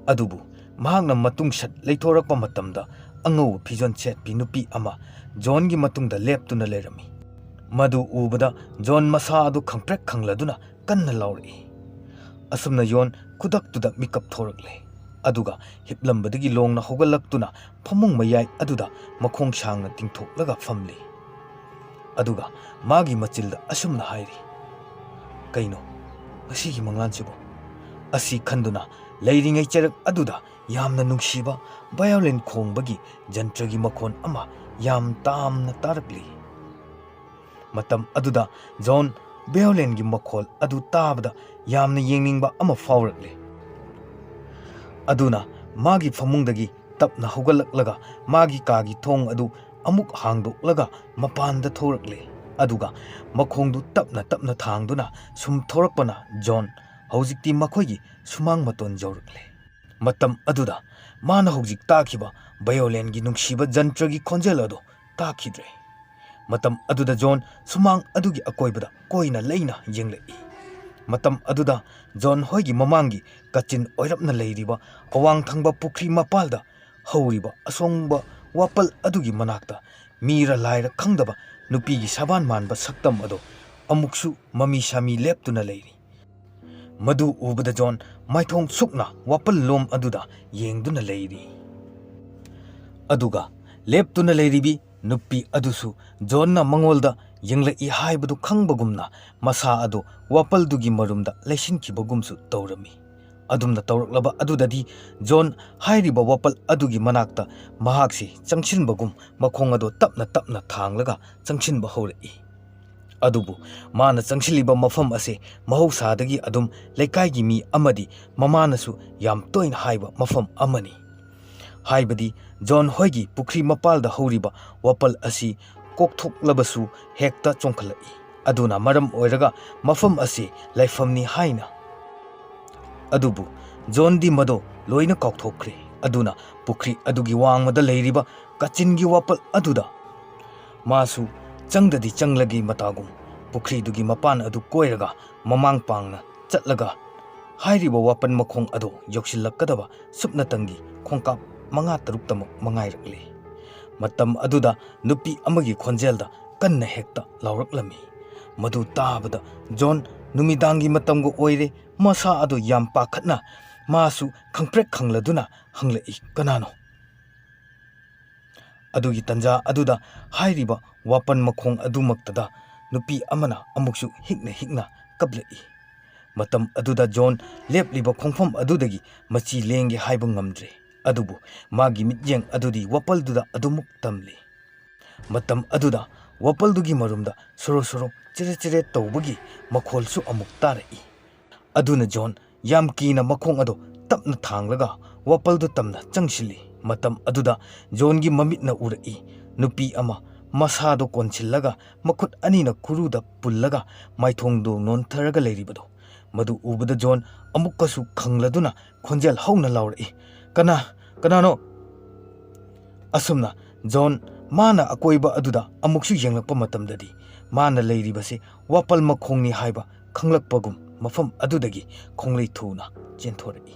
ꯑꯗꯨꯕꯨ ꯃꯍꯥꯛꯅ ꯃꯇꯨꯡ ꯁꯠ ꯂꯩꯊꯣꯔꯛꯄ ꯃꯇꯝꯗ ꯑꯉꯧꯕ ꯐꯤꯖꯣꯜ ꯁꯦꯠꯄꯤ ꯅꯨꯄꯤ ꯑꯃ ꯖꯣꯟꯒꯤ ꯃꯇꯨꯡꯗ ꯂꯦꯞꯇꯨꯅ ꯂꯩꯔꯝꯃꯤ꯫ ꯃꯗꯨ ꯎꯕꯗ ꯖꯣꯟ ꯃꯁꯥ ꯑꯗꯨ ꯈꯪꯄ꯭ꯔꯦꯛ ꯈꯪꯂꯗꯨꯅ ꯀꯟꯅ ꯂꯥꯎꯔꯛꯏ꯫ ꯑꯁꯨꯝꯅ ꯖꯣꯟ ꯈꯨꯗꯛꯇꯨꯗ ꯃꯤꯀꯞ ꯊꯣꯔꯛꯂꯦ꯫ ꯑꯗꯨꯒ ꯍꯤꯞꯂꯝꯕꯗꯒꯤ ꯂꯣꯡꯅ ꯍꯧꯒꯠꯂꯛꯇꯨꯅ ꯐꯃꯨꯡ ꯃꯌꯥꯏ ꯑꯗꯨꯗ ꯃꯈꯣꯡ ꯁꯥꯡꯅ ꯇꯤꯡꯊꯣꯛꯂꯒ ꯐꯝꯂꯤ꯫ ꯑꯗꯨꯒ ꯃꯥꯒꯤ ꯃꯆꯤꯜꯗ ꯑꯁꯨꯝꯅ ꯍꯥꯏꯔꯤ, "ꯀꯩꯅꯣ ꯉꯁꯤꯒꯤ ꯃꯪꯂꯥꯟꯁꯤꯕꯨ?" ꯑꯁꯤ ꯈꯟꯗꯨꯅ ꯂꯩꯔꯤꯉꯩ ꯆꯩꯔꯛ ꯑꯗꯨꯗ ꯌꯥꯝꯅ ꯅꯨꯡꯁꯤꯕ ꯚꯥꯏꯑꯣꯂꯤꯟ ꯈꯣꯡꯕꯒꯤ ꯖꯟꯇ꯭ꯔꯒꯤ ꯃꯈꯣꯟ ꯑꯃ ꯌꯥꯝ ꯇꯥꯝꯅ ꯇꯥꯔꯛꯂꯤ꯫ ꯃꯇꯝ ꯑꯗꯨꯗ ꯖꯣꯟ ꯚꯥꯏꯑꯣꯂꯤꯟꯒꯤ ꯃꯈꯣꯜ ꯑꯗꯨ ꯇꯥꯕꯗ ꯌꯥꯝꯅ ꯌꯦꯡꯅꯤꯡꯕ ꯑꯃ ꯐꯥꯎꯔꯛꯂꯦ꯫ ꯑꯗꯨꯅ ꯃꯥꯒꯤ ꯐꯃꯨꯡꯗꯒꯤ ꯇꯞꯅ ꯍꯧꯒꯠꯂꯛꯂꯒ ꯃꯥꯒꯤ ꯀꯥꯒꯤ ꯊꯣꯡ ꯑꯗꯨ ꯑꯃꯨꯛ ꯍꯥꯡꯗꯣꯛꯂꯒ ꯃꯄꯥꯟꯗ ꯊꯣꯔꯛꯂꯦ꯫ ꯑꯗꯨꯒ ꯃꯈꯣꯡꯗꯨ ꯇꯞꯅ ꯇꯞꯅ ꯊꯥꯡꯗꯨꯅ ꯁꯨꯝ ꯊꯣꯔꯛꯄꯅ ꯖꯣꯟ ꯍꯧꯖꯤꯛꯇꯤ ꯃꯈꯣꯏꯒꯤ ꯁꯨꯃꯥꯡ ꯃꯇꯣꯟ ꯌꯧꯔꯛꯂꯦ꯫ ꯃꯇꯝ ꯑꯗꯨꯗ ꯃꯥꯅ ꯍꯧꯖꯤꯛ ꯇꯥꯈꯤꯕ ꯚꯥꯏꯑꯣꯂꯤꯟꯒꯤ ꯅꯨꯡꯁꯤꯕ ꯖꯟꯇ꯭ꯔꯒꯤ ꯈꯣꯟꯖꯦꯜ ꯑꯗꯨ ꯇꯥꯈꯤꯗ꯭ꯔꯦ꯫ ꯃꯇꯝ ꯑꯗꯨꯗ ꯖꯣꯟ ꯁꯨꯃꯥꯡ ꯑꯗꯨꯒꯤ ꯑꯀꯣꯏꯕꯗ ꯀꯣꯏꯅ ꯂꯩꯅ ꯌꯦꯡꯂꯛꯏ꯫ ꯃꯇꯝ ꯑꯗꯨꯗ ꯖꯣꯟ ꯍꯣꯏꯒꯤ ꯃꯃꯥꯡꯒꯤ ꯀꯥꯆꯤꯟ ꯑꯣꯏꯔꯞꯅ ꯂꯩꯔꯤꯕ ꯑꯋꯥꯡ ꯊꯪꯕ ꯄꯨꯈ꯭ꯔꯤ ꯃꯄꯥꯜꯗ ꯍꯧꯔꯤꯕ ꯑꯁꯣꯡꯕ ꯋꯥꯄꯜ ꯑꯗꯨꯒꯤ ꯃꯅꯥꯛꯇ ꯃꯤꯔ ꯂꯥꯏꯔ ꯈꯪꯗꯕ ꯅꯨꯄꯤꯒꯤ ꯁꯕꯥꯟ ꯃꯥꯟꯕ ꯁꯛꯇꯝ ꯑꯗꯨ ꯑꯃꯨꯛꯁꯨ ꯃꯃꯤ ꯁꯥꯃꯤ ꯂꯦꯞꯇꯨꯅ ꯂꯩꯔꯤ꯫ ꯃꯗꯨ ꯎꯕꯗ ꯖꯣꯟ ꯃꯥꯏꯊꯣꯡ ꯁꯨꯛꯅ ꯋꯥꯄꯜ ꯂꯣꯝ ꯑꯗꯨꯗ ꯌꯦꯡꯗꯨꯅ ꯂꯩꯔꯤ꯫ ꯑꯗꯨꯒ ꯂꯦꯞꯇꯨꯅ ꯂꯩꯔꯤꯕꯤ ꯅꯨꯄꯤ ꯑꯗꯨꯁꯨ ꯖꯣꯟꯅ ꯃꯉꯣꯟꯗ ꯌꯦꯡꯂꯛꯏ ꯍꯥꯏꯕꯗꯨ ꯈꯪꯕꯒꯨꯝꯅ ꯃꯁꯥ ꯑꯗꯨ ꯋꯥꯄꯜꯗꯨꯒꯤ ꯃꯔꯨꯝꯗ ꯂꯩꯁꯤꯟꯈꯤꯕꯒꯨꯝꯁꯨ ꯇꯧꯔꯝꯃꯤ꯫ ꯑꯗꯨꯝꯅ ꯇꯧꯔꯛꯂꯕ ꯑꯗꯨꯗꯗꯤ ꯖꯣꯟ ꯍꯥꯏꯔꯤꯕ ꯋꯥꯄꯜ ꯑꯗꯨꯒꯤ ꯃꯅꯥꯛꯇ ꯃꯍꯥꯛꯁꯤ ꯆꯪꯁꯤꯟꯕꯒꯨꯝ ꯃꯈꯣꯡ ꯑꯗꯨ ꯇꯞꯅ ꯇꯞꯅ ꯊꯥꯡꯂꯒ ꯆꯪꯁꯤꯟꯕ ꯍꯧꯔꯛꯏ꯫ ꯑꯗꯨꯕꯨ ꯃꯥꯅ ꯆꯪꯁꯤꯜꯂꯤꯕ ꯃꯐꯝ ꯑꯁꯤ ꯃꯍꯧꯁꯥꯗꯒꯤ ꯑꯗꯨꯝ ꯂꯩꯀꯥꯏꯒꯤ ꯃꯤ ꯑꯃꯗꯤ ꯃꯃꯥꯅꯁꯨ ꯌꯥꯝ ꯇꯣꯏꯅ ꯍꯥꯏꯕ ꯃꯐꯝ ꯑꯃꯅꯤ꯫ ꯍꯥꯏꯕꯗꯤ ꯖꯣꯟ ꯍꯣꯏꯒꯤ ꯄꯨꯈ꯭ꯔꯤ ꯃꯄꯥꯜꯗ ꯍꯧꯔꯤꯕ ꯋꯥꯄꯜ ꯑꯁꯤ ꯀꯣꯛꯊꯣꯛꯂꯕꯁꯨ ꯍꯦꯛꯇ ꯆꯣꯡꯈꯠꯂꯛꯏ꯫ ꯑꯗꯨꯅ ꯃꯔꯝ ꯑꯣꯏꯔꯒ ꯃꯐꯝ ꯑꯁꯤ ꯂꯩꯐꯝꯅꯤ ꯍꯥꯏꯅ꯫ ꯑꯗꯨꯕꯨ ꯖꯣꯟꯗꯤ ꯃꯗꯣ ꯂꯣꯏꯅ ꯀꯥꯎꯊꯣꯛꯈ꯭ꯔꯦ꯫ ꯑꯗꯨꯅ ꯄꯨꯈ꯭ꯔꯤ ꯑꯗꯨꯒꯤ ꯋꯥꯡꯃꯗ ꯂꯩꯔꯤꯕ ꯀꯥꯆꯤꯟꯒꯤ ꯋꯥꯄꯜ ꯑꯗꯨꯗ ꯃꯥꯁꯨ ꯆꯪꯗꯗꯤ ꯆꯪꯂꯒꯦ ꯃꯇꯥꯒꯨꯝ ꯄꯨꯈ꯭ꯔꯤꯗꯨꯒꯤ ꯃꯄꯥꯟ ꯑꯗꯨ ꯀꯣꯏꯔꯒ ꯃꯃꯥꯡ ꯄꯥꯡꯅ ꯆꯠꯂꯒ ꯍꯥꯏꯔꯤꯕ ꯋꯥꯄꯟ ꯃꯈꯣꯡ ꯑꯗꯨ ꯌꯧꯁꯤꯜꯂꯛꯀꯗꯕ ꯁꯨꯞꯅꯇꯪꯒꯤ ꯈꯣꯡꯀꯥꯞ ꯃꯉꯥ ꯇꯔꯨꯛꯇꯃꯛ ꯃꯉꯥꯏꯔꯛꯂꯦ꯫ ꯃꯇꯝ ꯑꯗꯨꯗ ꯅꯨꯄꯤ ꯑꯃꯒꯤ ꯈꯣꯟꯖꯦꯜꯗ ꯀꯟꯅ ꯍꯦꯛꯇ ꯂꯥꯎꯔꯛꯂꯝꯃꯤ꯫ ꯃꯗꯨ ꯇꯥꯕꯗ ꯖꯣꯟ ꯅꯨꯃꯤꯗꯥꯡꯒꯤ ꯃꯇꯝꯒ ꯑꯣꯏꯔꯦ, ꯃꯁꯥ ꯑꯗꯨ ꯌꯥꯝ ꯄꯥꯈꯠꯅ ꯃꯥꯁꯨ ꯈꯪꯄ꯭ꯔꯦꯛ ꯈꯪꯂꯗꯨꯅ ꯍꯪꯂꯛꯏ, "ꯀꯅꯥꯅꯣ?" ꯑꯗꯨꯒꯤ ꯇꯟꯖꯥ ꯑꯗꯨꯗ ꯍꯥꯏꯔꯤꯕ ꯋꯥꯄꯟ ꯃꯈꯣꯡ ꯑꯗꯨꯃꯛꯇꯗ ꯅꯨꯄꯤ ꯑꯃꯅ ꯑꯃꯨꯛꯁꯨ ꯍꯤꯛꯅ ꯍꯤꯛꯅ ꯀꯞꯂꯛꯏ꯫ ꯃꯇꯝ ꯑꯗꯨꯗ ꯖꯣꯟ ꯂꯦꯞꯂꯤꯕ ꯈꯣꯡꯐꯝ ꯑꯗꯨꯗꯒꯤ ꯃꯆꯤ ꯂꯦꯡꯒꯦ ꯍꯥꯏꯕ ꯉꯝꯗ꯭ꯔꯦ꯫ ꯑꯗꯨꯕꯨ ꯃꯥꯒꯤ ꯃꯤꯠꯌꯦꯡ ꯑꯗꯨꯗꯤ ꯋꯥꯄꯜꯗꯨꯗ ꯑꯗꯨꯃꯛ ꯇꯝꯂꯤ꯫ ꯃꯇꯝ ꯑꯗꯨꯗ ꯋꯥꯄꯜꯗꯨꯒꯤ ꯃꯔꯨꯝꯗ ꯁꯣꯔꯣ ꯁꯣꯔꯣ ꯆꯦꯔꯦꯠ ꯆꯦꯔꯦꯠ ꯇꯧꯕꯒꯤ ꯃꯈꯣꯜꯁꯨ ꯑꯃꯨꯛ ꯇꯥꯔꯛꯏ꯫ ꯑꯗꯨꯅ ꯖꯣꯟ ꯌꯥꯝ ꯀꯤꯅ ꯃꯈꯣꯡ ꯑꯗꯨ ꯇꯞꯅ ꯊꯥꯡꯂꯒ ꯋꯥꯄꯜꯗꯨ ꯇꯝꯅ ꯆꯪꯁꯤꯜꯂꯤ꯫ ꯃꯇꯝ ꯑꯗꯨꯗ ꯖꯣꯟꯒꯤ ꯃꯃꯤꯠꯅ ꯎꯔꯛꯏ, ꯅꯨꯄꯤ ꯑꯃ ꯃꯁꯥꯗꯣ ꯀꯣꯟꯁꯤꯜꯂꯒ ꯃꯈꯨꯠ ꯑꯅꯤꯅ ꯈꯨꯔꯨꯗ ꯄꯨꯜꯂꯒ ꯃꯥꯏꯊꯣꯡꯗꯨ ꯅꯣꯟꯊꯔꯒ ꯂꯩꯔꯤꯕꯗꯣ꯫ ꯃꯗꯨ ꯎꯕꯗ ꯖꯣꯟ ꯑꯃꯨꯛꯀꯁꯨ ꯈꯪꯂꯗꯨꯅ ꯈꯣꯟꯖꯦꯜ ꯍꯧꯅ ꯂꯥꯎꯔꯛꯏ, "ꯀꯅꯥ? ꯀꯅꯥꯅꯣ?" ꯑꯁꯨꯝꯅ ꯖꯣꯟ ꯃꯥꯅ ꯑꯀꯣꯏꯕ ꯑꯗꯨꯗ ꯑꯃꯨꯛꯁꯨ ꯌꯦꯡꯂꯛꯄ ꯃꯇꯝꯗꯗꯤ, ꯃꯥꯅ ꯂꯩꯔꯤꯕꯁꯤ ꯋꯥꯄꯜ ꯃꯈꯣꯡꯅꯤ ꯍꯥꯏꯕ ꯈꯪꯂꯛꯄꯒꯨꯝ ꯃꯐꯝ ꯑꯗꯨꯗꯒꯤ ꯈꯣꯡꯂꯩ ꯊꯨꯅ ꯆꯦꯟꯊꯣꯔꯛꯏ꯫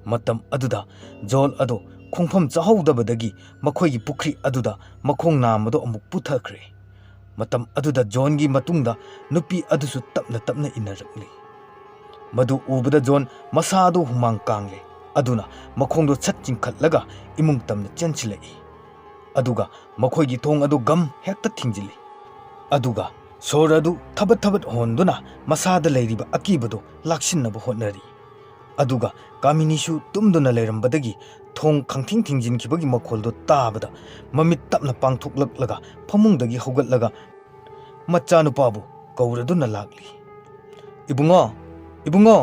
ꯃꯇꯝ ꯑꯗꯨꯗ ꯖꯣꯟ ꯑꯗꯨ ꯈꯣꯡꯐꯝ ꯆꯥꯍꯧꯗꯕꯗꯒꯤ ꯃꯈꯣꯏꯒꯤ ꯄꯨꯈ꯭ꯔꯤ ꯑꯗꯨꯗ ꯃꯈꯣꯡ ꯅꯥꯝꯃꯗꯨ ꯑꯃꯨꯛ ꯄꯨꯊꯈ꯭ꯔꯦ꯫ ꯃꯇꯝ ꯑꯗꯨꯗ ꯖꯣꯟꯒꯤ ꯃꯇꯨꯡꯗ ꯅꯨꯄꯤ ꯑꯗꯨꯁꯨ ꯇꯞꯅ ꯇꯞꯅ ꯏꯟꯅꯔꯛꯂꯤ꯫ ꯃꯗꯨ ꯎꯕꯗ ꯖꯣꯟ ꯃꯁꯥꯗꯨ ꯍꯨꯃꯥꯡ ꯀꯥꯡꯂꯦ꯫ ꯑꯗꯨꯅ ꯃꯈꯣꯡꯗꯨ ꯁꯠ ꯆꯤꯡꯈꯠꯂꯒ ꯏꯃꯨꯡ ꯇꯝꯅ ꯆꯦꯟꯁꯤꯜꯂꯛꯏ꯫ ꯑꯗꯨꯒ ꯃꯈꯣꯏꯒꯤ ꯊꯣꯡ ꯑꯗꯨ ꯒꯝ ꯍꯦꯛꯇ ꯊꯤꯡꯖꯤꯜꯂꯤ꯫ ꯑꯗꯨꯒ ꯁꯣꯔ ꯑꯗꯨ ꯊꯕꯠ ꯊꯕꯠ ꯍꯣꯟꯗꯨꯅ ꯃꯁꯥꯗ ꯂꯩꯔꯤꯕ ꯑꯀꯤꯕꯗꯨ ꯂꯥꯛꯁꯤꯟꯅꯕ ꯍꯣꯠꯅꯔꯤ꯫ ꯑꯗꯨꯒ ꯀꯥꯃꯤꯅꯤꯁꯨ ꯇꯨꯝꯗꯨꯅ ꯂꯩꯔꯝꯕꯗꯒꯤ ꯊꯣꯡ ꯈꯪꯊꯤꯡ ꯊꯤꯡꯖꯤꯟꯈꯤꯕꯒꯤ ꯃꯈꯣꯜꯗꯨ ꯇꯥꯕꯗ ꯃꯃꯤꯠ ꯇꯞꯅ ꯄꯥꯡꯊꯣꯛꯂꯛꯂꯒ ꯐꯃꯨꯡꯗꯒꯤ ꯍꯧꯒꯠꯂꯒ ꯃꯆꯥꯅꯨꯄꯥꯕꯨ ꯀꯧꯔꯗꯨꯅ ꯂꯥꯛꯂꯤ꯫ "ꯏꯕꯨꯡꯉꯣ, ꯏꯕꯨꯡꯉꯣ,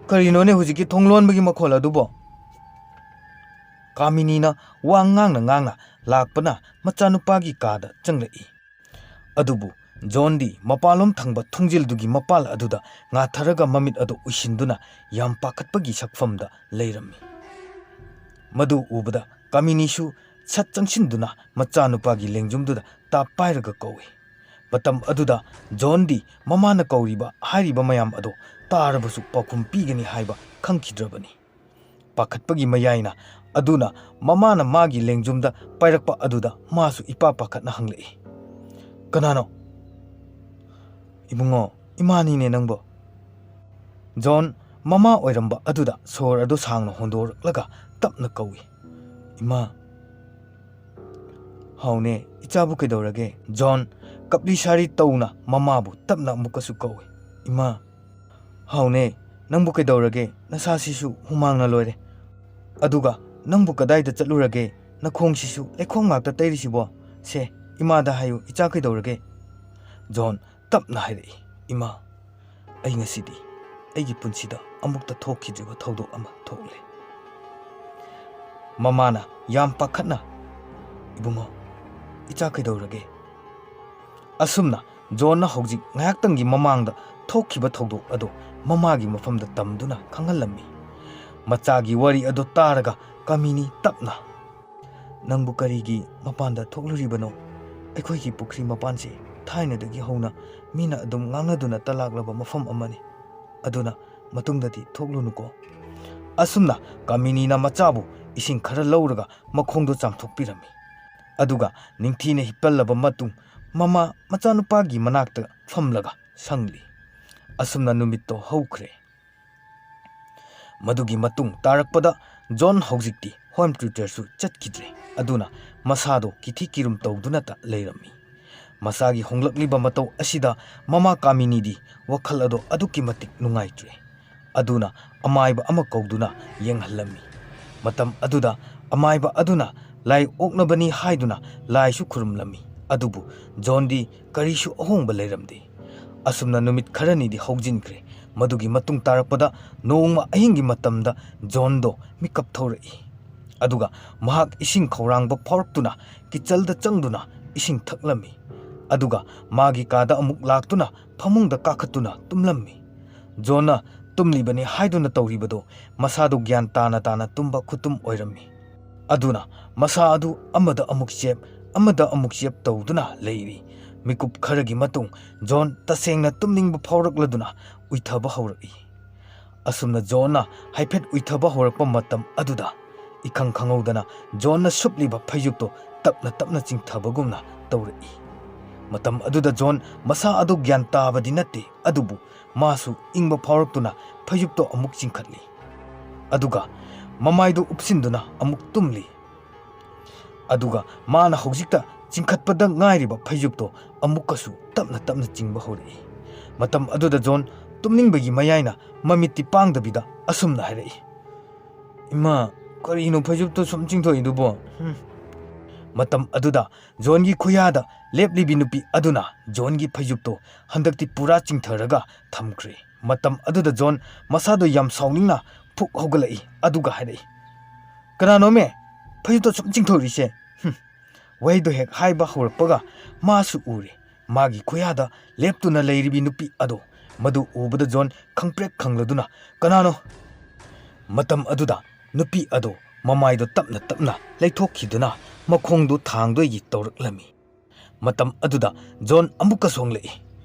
ꯀꯔꯤꯅꯣꯅꯦ ꯍꯧꯖꯤꯛꯀꯤ ꯊꯣꯡ ꯂꯣꯟꯕꯒꯤ ꯃꯈꯣꯜ ꯑꯗꯨꯕꯣ?" ꯀꯥꯃꯤꯅꯤꯅ ꯋꯥ ꯉꯥꯡꯅ ꯉꯥꯡꯅ ꯂꯥꯛꯄꯅ ꯃꯆꯥꯅꯨꯄꯥꯒꯤ ꯀꯥꯗ ꯆꯪꯂꯛꯏ꯫ ꯑꯗꯨꯕꯨ ꯖꯣꯟꯗꯤ ꯃꯄꯥꯟꯂꯣꯝ ꯊꯪꯕ ꯊꯣꯡꯖꯤꯜꯗꯨꯒꯤ ꯃꯄꯥꯜ ꯑꯗꯨꯗ ꯉꯥꯊꯔꯒ ꯃꯃꯤꯠ ꯑꯗꯨ ꯎꯏꯁꯤꯟꯗꯨꯅ ꯌꯥꯝ ꯄꯥꯈꯠꯄꯒꯤ ꯁꯛꯐꯝꯗ ꯂꯩꯔꯝꯃꯤ꯫ ꯃꯗꯨ ꯎꯕꯗ ꯀꯥꯃꯤꯅꯤꯁꯨ ꯁꯠ ꯆꯪꯁꯤꯟꯗꯨꯅ ꯃꯆꯥꯅꯨꯄꯥꯒꯤ ꯂꯦꯡꯖꯨꯝꯗꯨꯗ ꯇꯥꯞ ꯄꯥꯏꯔꯒ ꯀꯧꯏ꯫ ꯃꯇꯝ ꯑꯗꯨꯗ ꯖꯣꯟꯗꯤ ꯃꯃꯥꯅ ꯀꯧꯔꯤꯕ ꯍꯥꯏꯔꯤꯕ ꯃꯌꯥꯝ ꯑꯗꯣ ꯇꯥꯔꯕꯁꯨ ꯄꯥꯎꯈꯨꯝ ꯄꯤꯒꯅꯤ ꯍꯥꯏꯕ ꯈꯪꯈꯤꯗ꯭ꯔꯕꯅꯤ꯫ ꯄꯥꯈꯠꯄꯒꯤ ꯃꯌꯥꯏꯅ ꯑꯗꯨꯅ ꯃꯃꯥꯅ ꯃꯥꯒꯤ ꯂꯦꯡꯖꯨꯝꯗ ꯄꯥꯏꯔꯛꯄ ꯑꯗꯨꯗ ꯃꯥꯁꯨ ꯏꯄꯥ ꯄꯥꯈꯠꯅ ꯍꯪꯂꯛꯏ, "ꯀꯅꯥꯅꯣ?" "ꯏꯕꯨꯡꯉꯣ, ꯏꯃꯥꯅꯤꯅꯦ ꯅꯪꯕꯣ꯫" ꯖꯣꯟ ꯃꯃꯥ ꯑꯣꯏꯔꯝꯕ ꯑꯗꯨꯗ ꯁꯣꯔ ꯑꯗꯨ ꯁꯥꯡꯅ ꯍꯣꯟꯗꯣꯔꯛꯂꯒ ꯇꯞꯅ ꯀꯧꯏ, "ꯏꯃꯥ꯫" "ꯍꯥꯎꯅꯦ, ꯏꯆꯥꯕꯨ ꯀꯩꯗꯧꯔꯒꯦ?" ꯖꯣꯟ ꯀꯞꯂꯤ ꯁꯥꯔꯤ ꯇꯧꯅ ꯃꯃꯥꯕꯨ ꯇꯞꯅ ꯑꯃꯨꯛꯀꯁꯨ ꯀꯧꯏ, "ꯏꯃꯥ꯫" "ꯍꯥꯎꯅꯦ, ꯅꯪꯕꯨ ꯀꯩꯗꯧꯔꯒꯦ? ꯅꯁꯥꯁꯤꯁꯨ ꯍꯨꯃꯥꯡꯅ ꯂꯣꯏꯔꯦ꯫ ꯑꯗꯨꯒ ꯅꯪꯕꯨ ꯀꯗꯥꯏꯗ ꯆꯠꯂꯨꯔꯒꯦ? ꯅꯈꯣꯡꯁꯤꯁꯨ ꯂꯩꯈꯣꯝ ꯉꯥꯛꯇ ꯇꯩꯔꯤꯁꯤꯕꯣ? ꯁꯦ, ꯏꯃꯥꯗ ꯍꯥꯏꯌꯨ, ꯏꯆꯥ ꯀꯩꯗꯧꯔꯒꯦ?" ꯖꯣꯟ ꯇꯞꯅ ꯍꯥꯏꯔꯛꯏ, "ꯏꯃꯥ, ꯑꯩ ꯉꯁꯤꯗꯤ ꯑꯩꯒꯤ ꯄꯨꯟꯁꯤꯗ ꯑꯃꯨꯛꯇ ꯊꯣꯛꯈꯤꯗ꯭ꯔꯤꯕ ꯊꯧꯗꯣꯛ ꯑꯃ ꯊꯣꯛꯂꯦ꯫" ꯃꯃꯥꯅ ꯌꯥꯝ ꯄꯥꯈꯠꯅ, "ꯏꯕꯨꯡꯉꯣ, ꯏꯆꯥ ꯀꯩꯗꯧꯔꯒꯦ?" ꯑꯁꯨꯝꯅ ꯖꯣꯟꯅ ꯍꯧꯖꯤꯛ ꯉꯥꯏꯍꯥꯛꯇꯪꯒꯤ ꯃꯃꯥꯡꯗ ꯊꯣꯛꯈꯤꯕ ꯊꯧꯗꯣꯛ ꯑꯗꯨ ꯃꯃꯥꯒꯤ ꯃꯐꯝꯗ ꯇꯝꯗꯨꯅ ꯈꯪꯍꯜꯂꯝꯃꯤ꯫ ꯃꯆꯥꯒꯤ ꯋꯥꯔꯤ ꯑꯗꯨ ꯇꯥꯔꯒ ꯀꯥꯃꯤꯅꯤ ꯇꯞꯅ, "ꯅꯪꯕꯨ ꯀꯔꯤꯒꯤ ꯃꯄꯥꯟꯗ ꯊꯣꯛꯂꯨꯔꯤꯕꯅꯣ? ꯑꯩꯈꯣꯏꯒꯤ ꯄꯨꯈ꯭ꯔꯤ ꯃꯄꯥꯟꯁꯤ ꯊꯥꯏꯅꯗꯒꯤ ꯍꯧꯅ ꯃꯤꯅ ꯑꯗꯨꯝ ꯉꯥꯡꯅꯗꯨꯅ ꯇꯂꯥꯛꯂꯕ ꯃꯐꯝ ꯑꯃꯅꯤ꯫ ꯑꯗꯨꯅ ꯃꯇꯨꯡꯗꯗꯤ ꯊꯣꯛꯂꯨꯅꯨꯀꯣ꯫" ꯑꯁꯨꯝꯅ ꯀꯥꯃꯤꯅꯤꯅ ꯃꯆꯥꯕꯨ ꯏꯁꯤꯡ ꯈꯔ ꯂꯧꯔꯒ ꯃꯈꯣꯡꯗꯣ ꯆꯥꯝꯊꯣꯛꯄꯤꯔꯝꯃꯤ꯫ ꯑꯗꯨꯒ ꯅꯤꯡꯊꯤꯅ ꯍꯤꯞꯄꯜꯂꯕ ꯃꯇꯨꯡ ꯃꯃꯥ ꯃꯆꯥꯅꯨꯄꯥꯒꯤ ꯃꯅꯥꯛꯇ ꯐꯝꯂꯒ ꯁꯪꯂꯤ꯫ ꯑꯁꯨꯝꯅ ꯅꯨꯃꯤꯠꯇꯣ ꯍꯧꯈ꯭ꯔꯦ꯫ ꯃꯗꯨꯒꯤ ꯃꯇꯨꯡ ꯇꯥꯔꯛꯄꯗ ꯖꯣꯟ ꯍꯧꯖꯤꯛꯇꯤ ꯍꯣꯝ ꯇ꯭ꯌꯨꯇꯔꯁꯨ ꯆꯠꯈꯤꯗ꯭ꯔꯦ꯫ ꯑꯗꯨꯅ ꯃꯁꯥꯗꯣ ꯀꯤꯊꯤ ꯀꯤꯔꯨꯝ ꯇꯧꯗꯨꯅꯇ ꯂꯩꯔꯝꯃꯤ꯫ ꯃꯁꯥꯒꯤ ꯍꯣꯡꯂꯛꯂꯤꯕ ꯃꯇꯧ ꯑꯁꯤꯗ ꯃꯃꯥ ꯀꯥꯃꯤꯅꯤꯗꯤ ꯋꯥꯈꯜ ꯑꯗꯣ ꯑꯗꯨꯛꯀꯤ ꯃꯇꯤꯛ ꯅꯨꯡꯉꯥꯏꯇ꯭ꯔꯦ꯫ ꯑꯗꯨꯅ ꯑꯃꯥꯏꯕ ꯑꯃ ꯀꯧꯗꯨꯅ ꯌꯦꯡꯍꯜꯂꯝꯃꯤ꯫ ꯃꯇꯝ ꯑꯗꯨꯗ ꯑꯃꯥꯏꯕ ꯑꯗꯨꯅ ꯂꯥꯏ ꯑꯣꯛꯅꯕꯅꯤ ꯍꯥꯏꯗꯨꯅ ꯂꯥꯏꯁꯨ ꯈꯨꯔꯨꯝꯂꯝꯃꯤ꯫ ꯑꯗꯨꯕꯨ ꯖꯣꯟꯗꯤ ꯀꯔꯤꯁꯨ ꯑꯍꯣꯡꯕ ꯂꯩꯔꯝꯗꯦ꯫ ꯑꯁꯨꯝꯅ ꯅꯨꯃꯤꯠ ꯈꯔꯅꯤꯗꯤ ꯍꯧꯖꯤꯟꯈ꯭ꯔꯦ꯫ ꯃꯗꯨꯒꯤ ꯃꯇꯨꯡ ꯇꯥꯔꯛꯄꯗ ꯅꯣꯡꯃ ꯑꯍꯤꯡꯒꯤ ꯃꯇꯝꯗ ꯖꯣꯟꯗꯣ ꯃꯤꯀꯞ ꯊꯧꯔꯛꯏ꯫ ꯑꯗꯨꯒ ꯃꯍꯥꯛ ꯏꯁꯤꯡ ꯈꯧꯔꯥꯡꯕ ꯐꯥꯎꯔꯛꯇꯨꯅ ꯀꯤꯆꯜꯗ ꯆꯪꯗꯨꯅ ꯏꯁꯤꯡ ꯊꯛꯂꯝꯃꯤ꯫ ꯑꯗꯨꯒ ꯃꯥꯒꯤ ꯀꯥꯗ ꯑꯃꯨꯛ ꯂꯥꯛꯇꯨꯅ ꯐꯃꯨꯡꯗ ꯀꯥꯈꯠꯇꯨꯅ ꯇꯨꯝꯂꯝꯃꯤ꯫ ꯖꯣꯟꯅ ꯇꯨꯝꯂꯤꯕꯅꯤ ꯍꯥꯏꯗꯨꯅ ꯇꯧꯔꯤꯕꯗꯣ ꯃꯁꯥꯗꯣ ꯒ꯭ꯌꯥꯟ ꯇꯥꯅ ꯇꯥꯅ ꯇꯨꯝꯕ ꯈꯨꯇꯨꯝ ꯑꯣꯏꯔꯝꯃꯤ꯫ ꯑꯗꯨꯅ ꯃꯁꯥ ꯑꯗꯨ ꯑꯃꯗ ꯑꯃꯨꯛ ꯆꯦꯞ, ꯑꯃꯗ ꯑꯃꯨꯛ ꯆꯦꯞ ꯇꯧꯗꯨꯅ ꯂꯩꯔꯤ꯫ ꯃꯤꯀꯨꯞ ꯈꯔꯒꯤ ꯃꯇꯨꯡ ꯖꯣꯟ ꯇꯁꯦꯡꯅ ꯇꯨꯝꯅꯤꯡꯕ ꯐꯥꯎꯔꯛꯂꯗꯨꯅ ꯎꯏꯊꯕ ꯍꯧꯔꯛꯏ꯫ ꯑꯁꯨꯝꯅ ꯖꯣꯟꯅ ꯍꯥꯏꯐꯦꯠ ꯎꯏꯊꯕ ꯍꯧꯔꯛꯄ ꯃꯇꯝ ꯑꯗꯨꯗ ꯏꯈꯪ ꯈꯪꯍꯧꯗꯅ ꯖꯣꯟꯅ ꯁꯨꯞꯂꯤꯕ ꯐꯩꯖꯨꯞꯇꯣ ꯇꯞꯅ ꯇꯞꯅ ꯆꯤꯡꯊꯕꯒꯨꯝꯅ ꯇꯧꯔꯛꯏ꯫ ꯃꯇꯝ ꯑꯗꯨꯗ ꯖꯣꯟ ꯃꯁꯥ ꯑꯗꯨ ꯒ꯭ꯌꯥꯟ ꯇꯥꯕꯗꯤ ꯅꯠꯇꯦ, ꯑꯗꯨꯕꯨ ꯃꯥꯁꯨ ꯏꯪꯕ ꯐꯥꯎꯔꯛꯇꯨꯅ ꯐꯩꯖꯨꯞꯇꯣ ꯑꯃꯨꯛ ꯆꯤꯡꯈꯠꯂꯤ꯫ ꯑꯗꯨꯒ ꯃꯃꯥꯏꯗꯨ ꯎꯞꯁꯤꯟꯗꯨꯅ ꯑꯃꯨꯛ ꯇꯨꯝꯂꯤ꯫ ꯑꯗꯨꯒ ꯃꯥꯅ ꯍꯧꯖꯤꯛꯇ ꯆꯤꯡꯈꯠꯄꯗ ꯉꯥꯏꯔꯤꯕ ꯐꯩꯖꯨꯞꯇꯣ ꯑꯃꯨꯛꯀꯁꯨ ꯇꯞꯅ ꯇꯞꯅ ꯆꯤꯡꯕ ꯍꯧꯔꯛꯏ꯫ ꯃꯇꯝ ꯑꯗꯨꯗ ꯖꯣꯟ ꯇꯨꯝꯅꯤꯡꯕꯒꯤ ꯃꯌꯥꯏꯅ ꯃꯃꯤꯠꯇꯤ ꯄꯥꯡꯗꯕꯤꯗ ꯑꯁꯨꯝꯅ ꯍꯥꯏꯔꯛꯏ, "ꯏꯃꯥ, ꯀꯔꯤꯅꯣ ꯐꯩꯖꯨꯞꯇꯣ ꯁꯨꯝ ꯆꯤꯡꯊꯣꯛꯏꯗꯨꯕꯣ?" ꯍꯨꯝ꯫ ꯃꯇꯝ ꯑꯗꯨꯗ ꯖꯣꯟꯒꯤ ꯈꯨꯌꯥꯗ ꯂꯦꯞꯂꯤꯕꯤ ꯅꯨꯄꯤ ꯑꯗꯨꯅ ꯖꯣꯟꯒꯤ ꯐꯩꯖꯨꯞꯇꯨ ꯍꯟꯗꯛꯇꯤ ꯄꯨꯔꯥ ꯆꯤꯡꯊꯔꯒ ꯊꯝꯈ꯭ꯔꯦ꯫ ꯃꯇꯝ ꯑꯗꯨꯗ ꯖꯣꯟ ꯃꯁꯥꯗꯨ ꯌꯥꯝ ꯁꯥꯎꯅꯤꯡꯅ ꯐꯨꯛ ꯍꯧꯒꯠꯂꯛꯏ, ꯑꯗꯨꯒ ꯍꯥꯏꯔꯛꯏ, "ꯀꯅꯥꯅꯣꯃꯦ ꯐꯩꯖꯨꯞꯇꯣ ꯁꯨꯝ ꯆꯤꯡꯊꯣꯛꯔꯤꯁꯦ?" ꯍꯨꯝ꯫ ꯋꯥꯍꯩꯗꯣ ꯍꯦꯛ ꯍꯥꯏꯕ ꯍꯧꯔꯛꯄꯒ ꯃꯥꯁꯨ ꯎꯔꯦ꯫ ꯃꯥꯒꯤ ꯈꯨꯌꯥꯗ ꯂꯦꯞꯇꯨꯅ ꯂꯩꯔꯤꯕꯤ ꯅꯨꯄꯤ ꯑꯗꯣ, ꯃꯗꯨ ꯎꯕꯗ ꯖꯣꯟ ꯈꯪꯄ꯭ꯔꯦꯛ ꯈꯪꯂꯗꯨꯅ, "ꯀꯅꯥꯅꯣ?" ꯃꯇꯝ ꯑꯗꯨꯗ ꯅꯨꯄꯤ ꯑꯗꯣ ꯃꯃꯥꯏꯗꯣ ꯇꯞꯅ ꯇꯞꯅ ꯂꯩꯊꯣꯛꯈꯤꯗꯨꯅ ꯃꯈꯣꯡꯗꯨ ꯊꯥꯡꯗꯣꯏꯒꯤ ꯇꯧꯔꯛꯂꯝꯃꯤ꯫ ꯃꯇꯝ ꯑꯗꯨꯗ ꯖꯣꯟ ꯑꯃꯨꯛꯀꯁꯨ ꯍꯪꯂꯛꯏ,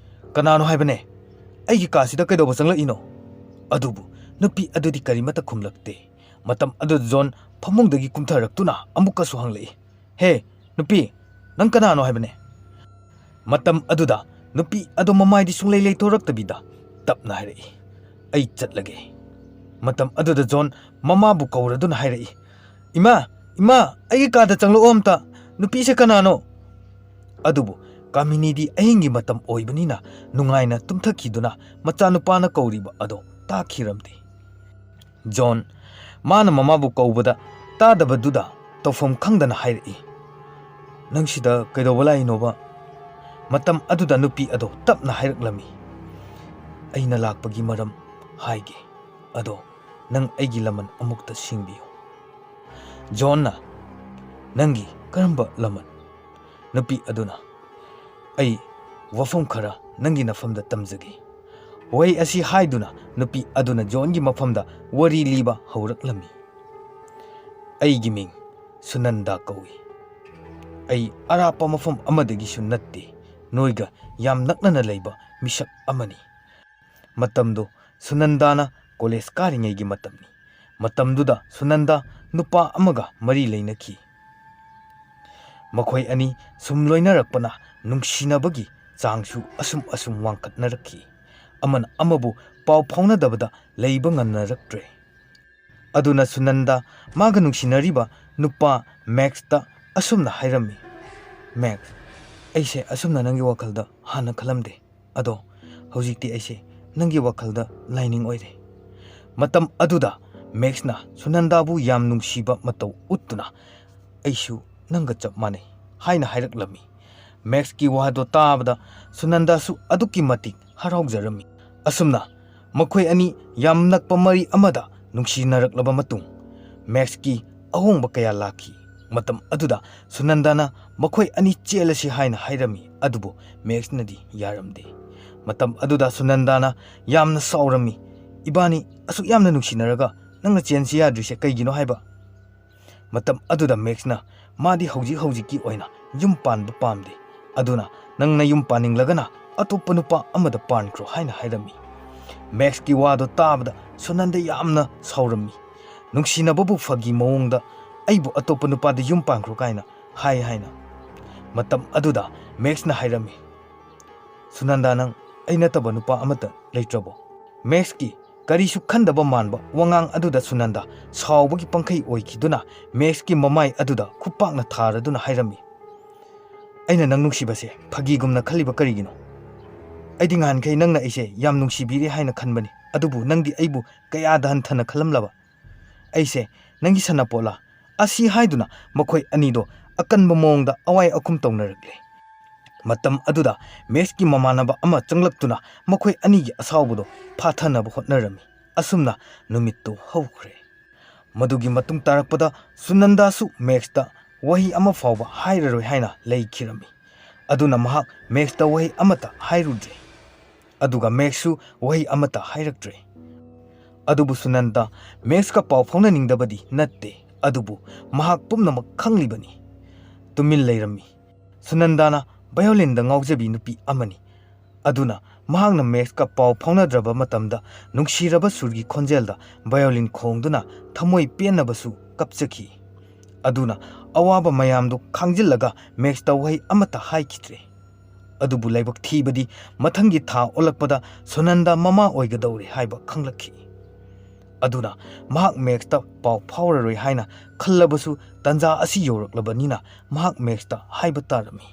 "ꯀꯅꯥꯅꯣ ꯍꯥꯏꯕꯅꯦ? ꯑꯩꯒꯤ ꯀꯥꯁꯤꯗ ꯀꯩꯗꯧꯕ ꯆꯪꯂꯛꯏꯅꯣ?" ꯑꯗꯨꯕꯨ ꯅꯨꯄꯤ ꯑꯗꯨꯗꯤ ꯀꯔꯤꯃꯠꯇ ꯈꯨꯝꯂꯛꯇꯦ꯫ ꯃꯇꯝ ꯑꯗꯨꯗ ꯖꯣꯟ ꯐꯃꯨꯡꯗꯒꯤ ꯀꯨꯝꯊꯔꯛꯇꯨꯅ ꯑꯃꯨꯛꯀꯁꯨ ꯍꯪꯂꯛꯏ, "ꯍꯦ, ꯅꯨꯄꯤ, ꯅꯪ ꯀꯅꯥꯅꯣ ꯍꯥꯏꯕꯅꯦ?" ꯃꯇꯝ ꯑꯗꯨꯗ ꯅꯨꯄꯤ ꯑꯗꯣ ꯃꯃꯥꯏꯗꯤ ꯁꯨꯡꯂꯩ ꯂꯩꯊꯣꯔꯛꯇꯕꯤꯗ ꯇꯞꯅ ꯍꯥꯏꯔꯛꯏ, "ꯑꯩ ꯆꯠꯂꯒꯦ꯫" ꯃꯇꯝ ꯑꯗꯨꯗ ꯖꯣꯟ ꯃꯃꯥꯕꯨ ꯀꯧꯔꯗꯨꯅ ꯍꯥꯏꯔꯛꯏ, "ꯏꯃꯥ, ꯏꯃꯥ, ꯑꯩꯒꯤ ꯀꯥꯗ ꯆꯪꯂꯛꯑꯣ ꯑꯝꯇ꯫ ꯅꯨꯄꯤꯁꯦ ꯀꯅꯥꯅꯣ?" ꯑꯗꯨꯕꯨ ꯀꯥꯃꯤꯅꯤꯗꯤ ꯑꯍꯤꯡꯒꯤ ꯃꯇꯝ ꯑꯣꯏꯕꯅꯤꯅ ꯅꯨꯡꯉꯥꯏꯅ ꯇꯨꯝꯊꯈꯤꯗꯨꯅ ꯃꯆꯥꯅꯨꯄꯥꯅ ꯀꯧꯔꯤꯕ ꯑꯗꯣ ꯇꯥꯈꯤꯔꯝꯗꯦ꯫ ꯖꯣꯟ, ꯃꯥꯅ ꯃꯃꯥꯕꯨ ꯀꯧꯕꯗ ꯇꯥꯗꯕꯗꯨꯗ ꯇꯧꯐꯝ ꯈꯪꯗꯅ ꯍꯥꯏꯔꯛꯏ, "ꯅꯪ ꯁꯤꯗ ꯀꯩꯗꯧꯕ ꯂꯥꯛꯏꯅꯣꯕ?" ꯃꯇꯝ ꯑꯗꯨꯗ ꯅꯨꯄꯤ ꯑꯗꯣ ꯇꯞꯅ ꯍꯥꯏꯔꯛꯂꯝꯃꯤ, "ꯑꯩꯅ ꯂꯥꯛꯄꯒꯤ ꯃꯔꯝ ꯍꯥꯏꯒꯦ, ꯑꯗꯣ ꯅꯪ ꯑꯩꯒꯤ ꯂꯃꯟ ꯑꯃꯨꯛꯇ ꯁꯤꯡꯕꯤꯌꯨ꯫" ꯖꯣꯟꯅ, "ꯅꯪꯒꯤ ꯀꯔꯝꯕ ꯂꯃꯟ?" ꯅꯨꯄꯤ ꯑꯗꯨꯅ, "ꯑꯩ ꯋꯥꯐꯝ ꯈꯔ ꯅꯪꯒꯤ ꯅꯐꯝꯗ ꯇꯝꯖꯒꯦ꯫" ꯋꯥꯍꯩ ꯑꯁꯤ ꯍꯥꯏꯗꯨꯅ ꯅꯨꯄꯤ ꯑꯗꯨꯅ ꯖꯣꯟꯒꯤ ꯃꯐꯝꯗ ꯋꯥꯔꯤ ꯂꯤꯕ ꯍꯧꯔꯛꯂꯝꯃꯤ꯫ "ꯑꯩꯒꯤ ꯃꯤꯡ ꯁꯨꯅꯟꯗꯥ ꯀꯧꯏ꯫ ꯑꯩ ꯑꯔꯥꯞꯄ ꯃꯐꯝ ꯑꯃꯗꯒꯤꯁꯨ ꯅꯠꯇꯦ, ꯅꯣꯏꯒ ꯌꯥꯝ ꯅꯛꯅꯅ ꯂꯩꯕ ꯃꯤꯁꯛ ꯑꯃꯅꯤ꯫" ꯃꯇꯝꯗꯨ ꯁꯨꯅꯟꯗꯥꯅ ꯀꯣꯂꯦꯖ ꯀꯥꯔꯤꯉꯩꯒꯤ ꯃꯇꯝꯅꯤ꯫ ꯃꯇꯝꯗꯨꯗ ꯁꯨꯅꯟꯗꯥ ꯅꯨꯄꯥ ꯑꯃꯒ ꯃꯔꯤ ꯂꯩꯅꯈꯤ꯫ ꯃꯈꯣꯏ ꯑꯅꯤ ꯁꯨꯝ ꯂꯣꯏꯅꯔꯛꯄꯅ ꯅꯨꯡꯁꯤꯅꯕꯒꯤ ꯆꯥꯡꯁꯨ ꯑꯁꯨꯝ ꯑꯁꯨꯝ ꯋꯥꯡꯈꯠꯅꯔꯛꯈꯤ꯫ ꯑꯃꯅ ꯑꯃꯕꯨ ꯄꯥꯎ ꯐꯥꯎꯅꯗꯕꯗ ꯂꯩꯕ ꯉꯝꯅꯔꯛꯇ꯭ꯔꯦ꯫ ꯑꯗꯨꯅ ꯁꯨꯅꯟꯗꯥ ꯃꯥꯒ ꯅꯨꯡꯁꯤꯅꯔꯤꯕ ꯅꯨꯄꯥ ꯃꯦꯛꯁꯇ ꯑꯁꯨꯝꯅ ꯍꯥꯏꯔꯝꯃꯤ, "ꯃꯦꯛꯁ, ꯑꯩꯁꯦ ꯑꯁꯨꯝꯅ ꯅꯪꯒꯤ ꯋꯥꯈꯜꯗ ꯍꯥꯟꯅ ꯈꯜꯂꯝꯗꯦ꯫ ꯑꯗꯣ ꯍꯧꯖꯤꯛꯇꯤ ꯑꯩꯁꯦ ꯅꯪꯒꯤ ꯋꯥꯈꯜꯗ ꯂꯥꯏꯅꯤꯡ ꯑꯣꯏꯔꯦ꯫" ꯃꯇꯝ ꯑꯗꯨꯗ ꯃꯦꯛꯁꯅ ꯁꯨꯅꯟꯗꯥꯕꯨ ꯌꯥꯝ ꯅꯨꯡꯁꯤꯕ ꯃꯇꯧ ꯎꯠꯇꯨꯅ, "ꯑꯩꯁꯨ ꯅꯪꯒ ꯆꯞ ꯃꯥꯟꯅꯩ" ꯍꯥꯏꯅ ꯍꯥꯏꯔꯛꯂꯝꯃꯤ꯫ ꯃꯦꯛꯁꯀꯤ ꯋꯥꯗꯣ ꯇꯥꯕꯗ ꯁꯨꯅꯟꯗꯥꯁꯨ ꯑꯗꯨꯛꯀꯤ ꯃꯇꯤꯛ ꯍꯔꯥꯎꯖꯔꯝꯃꯤ꯫ ꯑꯁꯨꯝꯅ ꯃꯈꯣꯏ ꯑꯅꯤ ꯌꯥꯝ ꯅꯛꯄ ꯃꯔꯤ ꯑꯃꯗ ꯅꯨꯡꯁꯤꯅꯔꯛꯂꯕ ꯃꯇꯨꯡ, ꯃꯦꯛꯁꯀꯤ ꯑꯍꯣꯡꯕ ꯀꯌꯥ ꯂꯥꯛꯈꯤ꯫ ꯃꯇꯝ ꯑꯗꯨꯗ ꯁꯨꯅꯟꯗꯥꯅ ꯃꯈꯣꯏ ꯑꯅꯤ ꯆꯦꯜꯂꯁꯤ ꯍꯥꯏꯅ ꯍꯥꯏꯔꯝꯃꯤ, ꯑꯗꯨꯕꯨ ꯃꯦꯛꯁꯅꯗꯤ ꯌꯥꯔꯝꯗꯦ꯫ ꯃꯇꯝ ꯑꯗꯨꯗ ꯁꯨꯅꯟꯗꯥꯅ ꯌꯥꯝꯅ ꯁꯥꯎꯔꯝꯃꯤ꯫ "ꯏꯕꯥꯅꯤ ꯑꯁꯨꯛ ꯌꯥꯝꯅ ꯅꯨꯡꯁꯤꯅꯔꯒ ꯅꯪꯅ ꯆꯦꯟꯁꯤ ꯌꯥꯗ꯭ꯔꯤꯁꯦ ꯀꯩꯒꯤꯅꯣ?" ꯍꯥꯏꯕ꯫ ꯃꯇꯝ ꯑꯗꯨꯗ ꯃꯦꯛꯁꯅ ꯃꯥꯗꯤ ꯍꯧꯖꯤꯛ ꯍꯧꯖꯤꯛꯀꯤ ꯑꯣꯏꯅ ꯌꯨꯝ ꯄꯥꯟꯕ ꯄꯥꯝꯗꯦ, ꯑꯗꯨꯅ ꯅꯪꯅ ꯌꯨꯝ ꯄꯥꯅꯤꯡꯂꯒꯅ ꯑꯇꯣꯞꯄ ꯅꯨꯄꯥ ꯑꯃꯗ ꯄꯥꯟꯈ꯭ꯔꯣ ꯍꯥꯏꯅ ꯍꯥꯏꯔꯝꯃꯤ꯫ ꯃꯦꯛꯁꯀꯤ ꯋꯥꯗꯣ ꯇꯥꯕꯗ ꯁꯨꯅꯟꯗ ꯌꯥꯝꯅ ꯁꯥꯎꯔꯝꯃꯤ꯫ "ꯅꯨꯡꯁꯤꯅꯕꯕꯨ ꯐꯥꯒꯤ ꯃꯑꯣꯡꯗ ꯑꯩꯕꯨ ꯑꯇꯣꯞꯄ ꯅꯨꯄꯥꯗ ꯌꯨꯝ ꯄꯥꯟꯈ꯭ꯔꯣ ꯀꯥꯏꯅ ꯍꯥꯏ" ꯍꯥꯏꯅ꯫ ꯃꯇꯝ ꯑꯗꯨꯗ ꯃꯦꯛꯁꯅ ꯍꯥꯏꯔꯝꯃꯤ, "ꯁꯨꯅꯟꯗꯥ, ꯅꯪ ꯑꯩ ꯅꯠꯇꯕ ꯅꯨꯄꯥ ꯑꯃꯠꯇ ꯂꯩꯇ꯭ꯔꯕꯣ?" ꯃꯦꯛꯁꯀꯤ ꯀꯔꯤꯁꯨ ꯈꯟꯗꯕ ꯃꯥꯟꯕ ꯋꯥꯉꯥꯡ ꯑꯗꯨꯗ ꯁꯨꯅꯟꯗꯥ ꯁꯥꯎꯕꯒꯤ ꯄꯪꯈꯩ ꯑꯣꯏꯈꯤꯗꯨꯅ ꯃꯦꯛꯁꯀꯤ ꯃꯃꯥꯏ ꯑꯗꯨꯗ ꯈꯨꯄꯥꯛꯅ ꯊꯥꯔꯗꯨꯅ ꯍꯥꯏꯔꯝꯃꯤ, "ꯑꯩꯅ ꯅꯪ ꯅꯨꯡꯁꯤꯕꯁꯦ ꯐꯥꯒꯤꯒꯨꯝꯅ ꯈꯜꯂꯤꯕ ꯀꯔꯤꯒꯤꯅꯣ? ꯑꯩꯗꯤ ꯉꯍꯥꯟꯈꯩ ꯅꯪꯅ ꯑꯩꯁꯦ ꯌꯥꯝ ꯅꯨꯡꯁꯤꯕꯤꯔꯦ ꯍꯥꯏꯅ ꯈꯟꯕꯅꯤ, ꯑꯗꯨꯕꯨ ꯅꯪꯗꯤ ꯑꯩꯕꯨ ꯀꯌꯥꯗ ꯍꯟꯊꯅ ꯈꯜꯂꯝꯂꯕ? ꯑꯩꯁꯦ ꯅꯪꯒꯤ ꯁꯅꯥꯄꯣꯠꯂꯥ?" ꯑꯁꯤ ꯍꯥꯏꯗꯨꯅ ꯃꯈꯣꯏ ꯑꯅꯤꯗꯣ ꯑꯀꯟꯕ ꯃꯑꯣꯡꯗ ꯑꯋꯥꯏ ꯑꯈꯨꯝ ꯇꯧꯅꯔꯛꯂꯦ꯫ ꯃꯇꯝ ꯑꯗꯨꯗ ꯃꯦꯛꯁꯀꯤ ꯃꯃꯥꯟꯅꯕ ꯑꯃ ꯆꯪꯂꯛꯇꯨꯅ ꯃꯈꯣꯏ ꯑꯅꯤꯒꯤ ꯑꯁꯥꯎꯕꯗꯣ ꯐꯥꯊꯅꯕ ꯍꯣꯠꯅꯔꯝꯃꯤ꯫ ꯑꯁꯨꯝꯅ ꯅꯨꯃꯤꯠꯇꯨ ꯍꯧꯈ꯭ꯔꯦ꯫ ꯃꯗꯨꯒꯤ ꯃꯇꯨꯡ ꯇꯥꯔꯛꯄꯗ ꯁꯨꯅꯟꯗꯥꯁꯨ ꯃꯦꯛꯁꯇ ꯋꯥꯍꯩ ꯑꯃ ꯐꯥꯎꯕ ꯍꯥꯏꯔꯔꯣꯏ ꯍꯥꯏꯅ ꯂꯩꯈꯤꯔꯝꯃꯤ꯫ ꯑꯗꯨꯅ ꯃꯍꯥꯛ ꯃꯦꯛꯁꯇ ꯋꯥꯍꯩ ꯑꯃꯠꯇ ꯍꯥꯏꯔꯨꯗ꯭ꯔꯦ꯫ ꯑꯗꯨꯒ ꯃꯦꯛꯁꯁꯨ ꯋꯥꯍꯩ ꯑꯃꯠꯇ ꯍꯥꯏꯔꯛꯇ꯭ꯔꯦ꯫ ꯑꯗꯨꯕꯨ ꯁꯨꯅꯟꯗꯥ ꯃꯦꯛꯁꯀ ꯄꯥꯎ ꯐꯥꯎꯅꯅꯤꯡꯗꯕꯗꯤ ꯅꯠꯇꯦ, ꯑꯗꯨꯕꯨ ꯃꯍꯥꯛ ꯄꯨꯝꯅꯃꯛ ꯈꯪꯂꯤꯕꯅꯤ꯫ ꯇꯨꯃꯤꯟ ꯂꯩꯔꯝꯃꯤ꯫ ꯁꯨꯅꯟꯗꯥꯅ ꯚꯥꯏꯑꯣꯂꯤꯟꯗ ꯉꯥꯎꯖꯕꯤ ꯅꯨꯄꯤ ꯑꯃꯅꯤ꯫ ꯑꯗꯨꯅ ꯃꯍꯥꯛꯅ ꯃꯦꯛꯁꯀ ꯄꯥꯎ ꯐꯥꯎꯅꯗ꯭ꯔꯕ ꯃꯇꯝꯗ ꯅꯨꯡꯁꯤꯔꯕ ꯁꯨꯔꯒꯤ ꯈꯣꯟꯖꯦꯜꯗ ꯚꯥꯏꯑꯣꯂꯤꯟ ꯈꯣꯡꯗꯨꯅ ꯊꯃꯣꯏ ꯄꯦꯟꯅꯕꯁꯨ ꯀꯞꯆꯈꯤ꯫ ꯑꯗꯨꯅ ꯑꯋꯥꯕ ꯃꯌꯥꯝꯗꯨ ꯈꯥꯡꯖꯤꯜꯂꯒ ꯃꯦꯛꯁꯇ ꯋꯥꯍꯩ ꯑꯃꯠꯇ ꯍꯥꯏꯈꯤꯗ꯭ꯔꯦ꯫ ꯑꯗꯨꯕꯨ ꯂꯥꯏꯕꯛ ꯊꯤꯕꯗꯤ ꯃꯊꯪꯒꯤ ꯊꯥ ꯑꯣꯜꯂꯛꯄꯗ ꯁꯨꯅꯟꯗꯥ ꯃꯃꯥ ꯑꯣꯏꯒꯗꯧꯔꯦ ꯍꯥꯏꯕ ꯈꯪꯂꯛꯈꯤ꯫ ꯑꯗꯨꯅ ꯃꯍꯥꯛ ꯃꯦꯛꯁꯇ ꯄꯥꯎ ꯐꯥꯎꯔꯔꯣꯏ ꯍꯥꯏꯅ ꯈꯜꯂꯕꯁꯨ ꯇꯥꯟꯖꯥ ꯑꯁꯤ ꯌꯧꯔꯛꯂꯕꯅꯤꯅ ꯃꯍꯥꯛ ꯃꯦꯛꯁꯇ ꯍꯥꯏꯕ ꯇꯥꯔꯝꯃꯤ꯫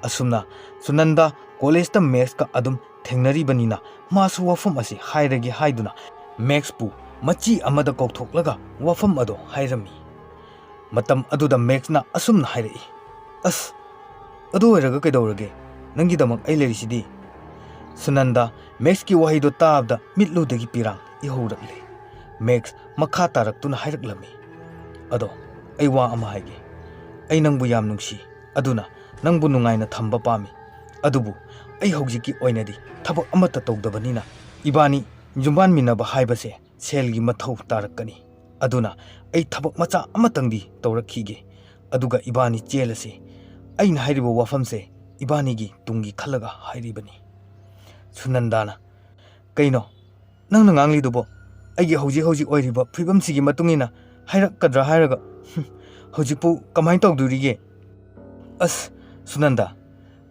ꯑꯁꯨꯝꯅ ꯁꯨꯅꯟꯗꯥ ꯀꯣꯂꯦꯖꯇ ꯃꯦꯛꯁꯀ ꯑꯗꯨꯝ ꯊꯦꯡꯅꯔꯤꯕꯅꯤꯅ ꯃꯥꯁꯨ ꯋꯥꯐꯝ ꯑꯁꯤ ꯍꯥꯏꯔꯒꯦ ꯍꯥꯏꯗꯨꯅ ꯃꯦꯛꯁꯄꯨ ꯃꯆꯤ ꯑꯃꯗ ꯀꯧꯊꯣꯛꯂꯒ ꯋꯥꯐꯝ ꯑꯗꯣ ꯍꯥꯏꯔꯝꯃꯤ꯫ ꯃꯇꯝ ꯑꯗꯨꯗ ꯃꯦꯛꯁꯅ ꯑꯁꯨꯝꯅ ꯍꯥꯏꯔꯛꯏ, "ꯑꯁ, ꯑꯗꯨ ꯑꯣꯏꯔꯒ ꯀꯩꯗꯧꯔꯒꯦ? ꯅꯪꯒꯤꯗꯃꯛ ꯑꯩ ꯂꯩꯔꯤꯁꯤꯗꯤ꯫" ꯁꯨꯅꯟꯗ ꯃꯦꯛꯁꯀꯤ ꯋꯥꯍꯩꯗꯣ ꯇꯥꯕꯗ ꯃꯤꯠꯂꯨꯗꯒꯤ ꯄꯤꯔꯥꯡ ꯏꯍꯧꯔꯛꯂꯦ꯫ ꯃꯦꯛꯁ ꯃꯈꯥ ꯇꯥꯔꯛꯇꯨꯅ ꯍꯥꯏꯔꯛꯂꯝꯃꯤ, "ꯑꯗꯣ ꯑꯩ ꯋꯥ ꯑꯃ ꯍꯥꯏꯒꯦ꯫ ꯑꯩ ꯅꯪꯕꯨ ꯌꯥꯝ ꯅꯨꯡꯁꯤ, ꯑꯗꯨꯅ ꯅꯪꯕꯨ ꯅꯨꯡꯉꯥꯏꯅ ꯊꯝꯕ ꯄꯥꯝꯃꯤ꯫ ꯑꯗꯨꯕꯨ ꯑꯩ ꯍꯧꯖꯤꯛꯀꯤ ꯑꯣꯏꯅꯗꯤ ꯊꯕꯛ ꯑꯃꯠꯇ ꯇꯧꯗꯕꯅꯤꯅ ꯏꯕꯥꯅꯤ ꯌꯨꯝꯕꯥꯟꯃꯤꯟꯅꯕ ꯍꯥꯏꯕꯁꯦ ꯁꯦꯜꯒꯤ ꯃꯊꯧ ꯇꯥꯔꯛꯀꯅꯤ꯫ ꯑꯗꯨꯅ ꯑꯩ ꯊꯕꯛ ꯃꯆꯥ ꯑꯃꯇꯪꯗꯤ ꯇꯧꯔꯛꯈꯤꯒꯦ, ꯑꯗꯨꯒ ꯏꯕꯥꯅꯤ ꯆꯦꯜꯂꯁꯤ꯫ ꯑꯩꯅ ꯍꯥꯏꯔꯤꯕ ꯋꯥꯐꯝꯁꯦ ꯏꯕꯥꯅꯤꯒꯤ ꯇꯨꯡꯒꯤ ꯈꯜꯂꯒ ꯍꯥꯏꯔꯤꯕꯅꯤ꯫" ꯁꯨꯅꯟꯗꯥꯅ, "ꯀꯩꯅꯣ? ꯅꯪꯅ ꯉꯥꯡꯂꯤꯗꯨꯕꯣ? ꯑꯩꯒꯤ ꯍꯧꯖꯤꯛ ꯍꯧꯖꯤꯛ ꯑꯣꯏꯔꯤꯕ ꯐꯤꯕꯝꯁꯤꯒꯤ ꯃꯇꯨꯡ ꯏꯟꯅ ꯍꯥꯏꯔꯛꯀꯗ꯭ꯔꯥ ꯍꯥꯏꯔꯒ, ꯍꯨꯝ, ꯍꯧꯖꯤꯛꯄꯨ ꯀꯃꯥꯏꯅ ꯇꯧꯗꯣꯔꯤꯒꯦ?" "ꯑꯁ, ꯁꯨꯅꯟꯗꯥ,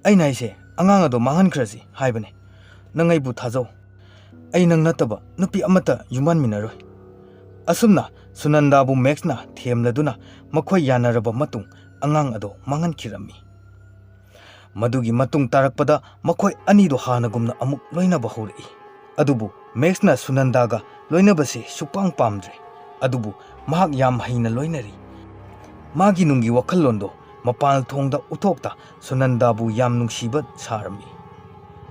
ꯑꯩꯅ ꯍꯥꯏꯁꯦ ꯑꯉꯥꯡ ꯑꯗꯣ ꯃꯥꯡꯍꯟꯈ꯭ꯔꯁꯤ ꯍꯥꯏꯕꯅꯦ꯫ ꯅꯪ ꯑꯩꯕꯨ ꯊꯥꯖꯧ꯫ ꯑꯩ ꯅꯪ ꯅꯠꯇꯕ ꯅꯨꯄꯤ ꯑꯃꯠꯇ ꯌꯨꯝꯕꯥꯟꯃꯤꯟꯅꯔꯣꯏ꯫" ꯑꯁꯨꯝꯅ ꯁꯨꯅꯟꯗꯥꯕꯨ ꯃꯦꯛꯁꯅ ꯊꯦꯝꯂꯗꯨꯅ ꯃꯈꯣꯏ ꯌꯥꯅꯔꯕ ꯃꯇꯨꯡ ꯑꯉꯥꯡ ꯑꯗꯣ ꯃꯥꯡꯍꯟꯈꯤꯔꯝꯃꯤ꯫ ꯃꯗꯨꯒꯤ ꯃꯇꯨꯡ ꯇꯥꯔꯛꯄꯗ ꯃꯈꯣꯏ ꯑꯅꯤꯗꯣ ꯍꯥꯟꯅꯒꯨꯝꯅ ꯑꯃꯨꯛ ꯂꯣꯏꯅꯕ ꯍꯧꯔꯛꯏ꯫ ꯑꯗꯨꯕꯨ ꯃꯦꯛꯁꯅ ꯁꯨꯅꯟꯗꯥꯒ ꯂꯣꯏꯅꯕꯁꯦ ꯁꯨꯛꯄꯥꯝ ꯄꯥꯝꯗ꯭ꯔꯦ꯫ ꯑꯗꯨꯕꯨ ꯃꯍꯥꯛ ꯌꯥꯝ ꯍꯩꯅ ꯂꯣꯏꯅꯔꯤ꯫ ꯃꯥꯒꯤ ꯅꯨꯡꯒꯤ ꯋꯥꯈꯜꯂꯣꯟꯗꯣ ꯃꯄꯥꯟ ꯊꯣꯡꯗ ꯎꯠꯊꯣꯛꯇ ꯁꯨꯅꯟꯗꯥꯕꯨ ꯌꯥꯝ ꯅꯨꯡꯁꯤꯕ ꯁꯥꯔꯝꯃꯤ꯫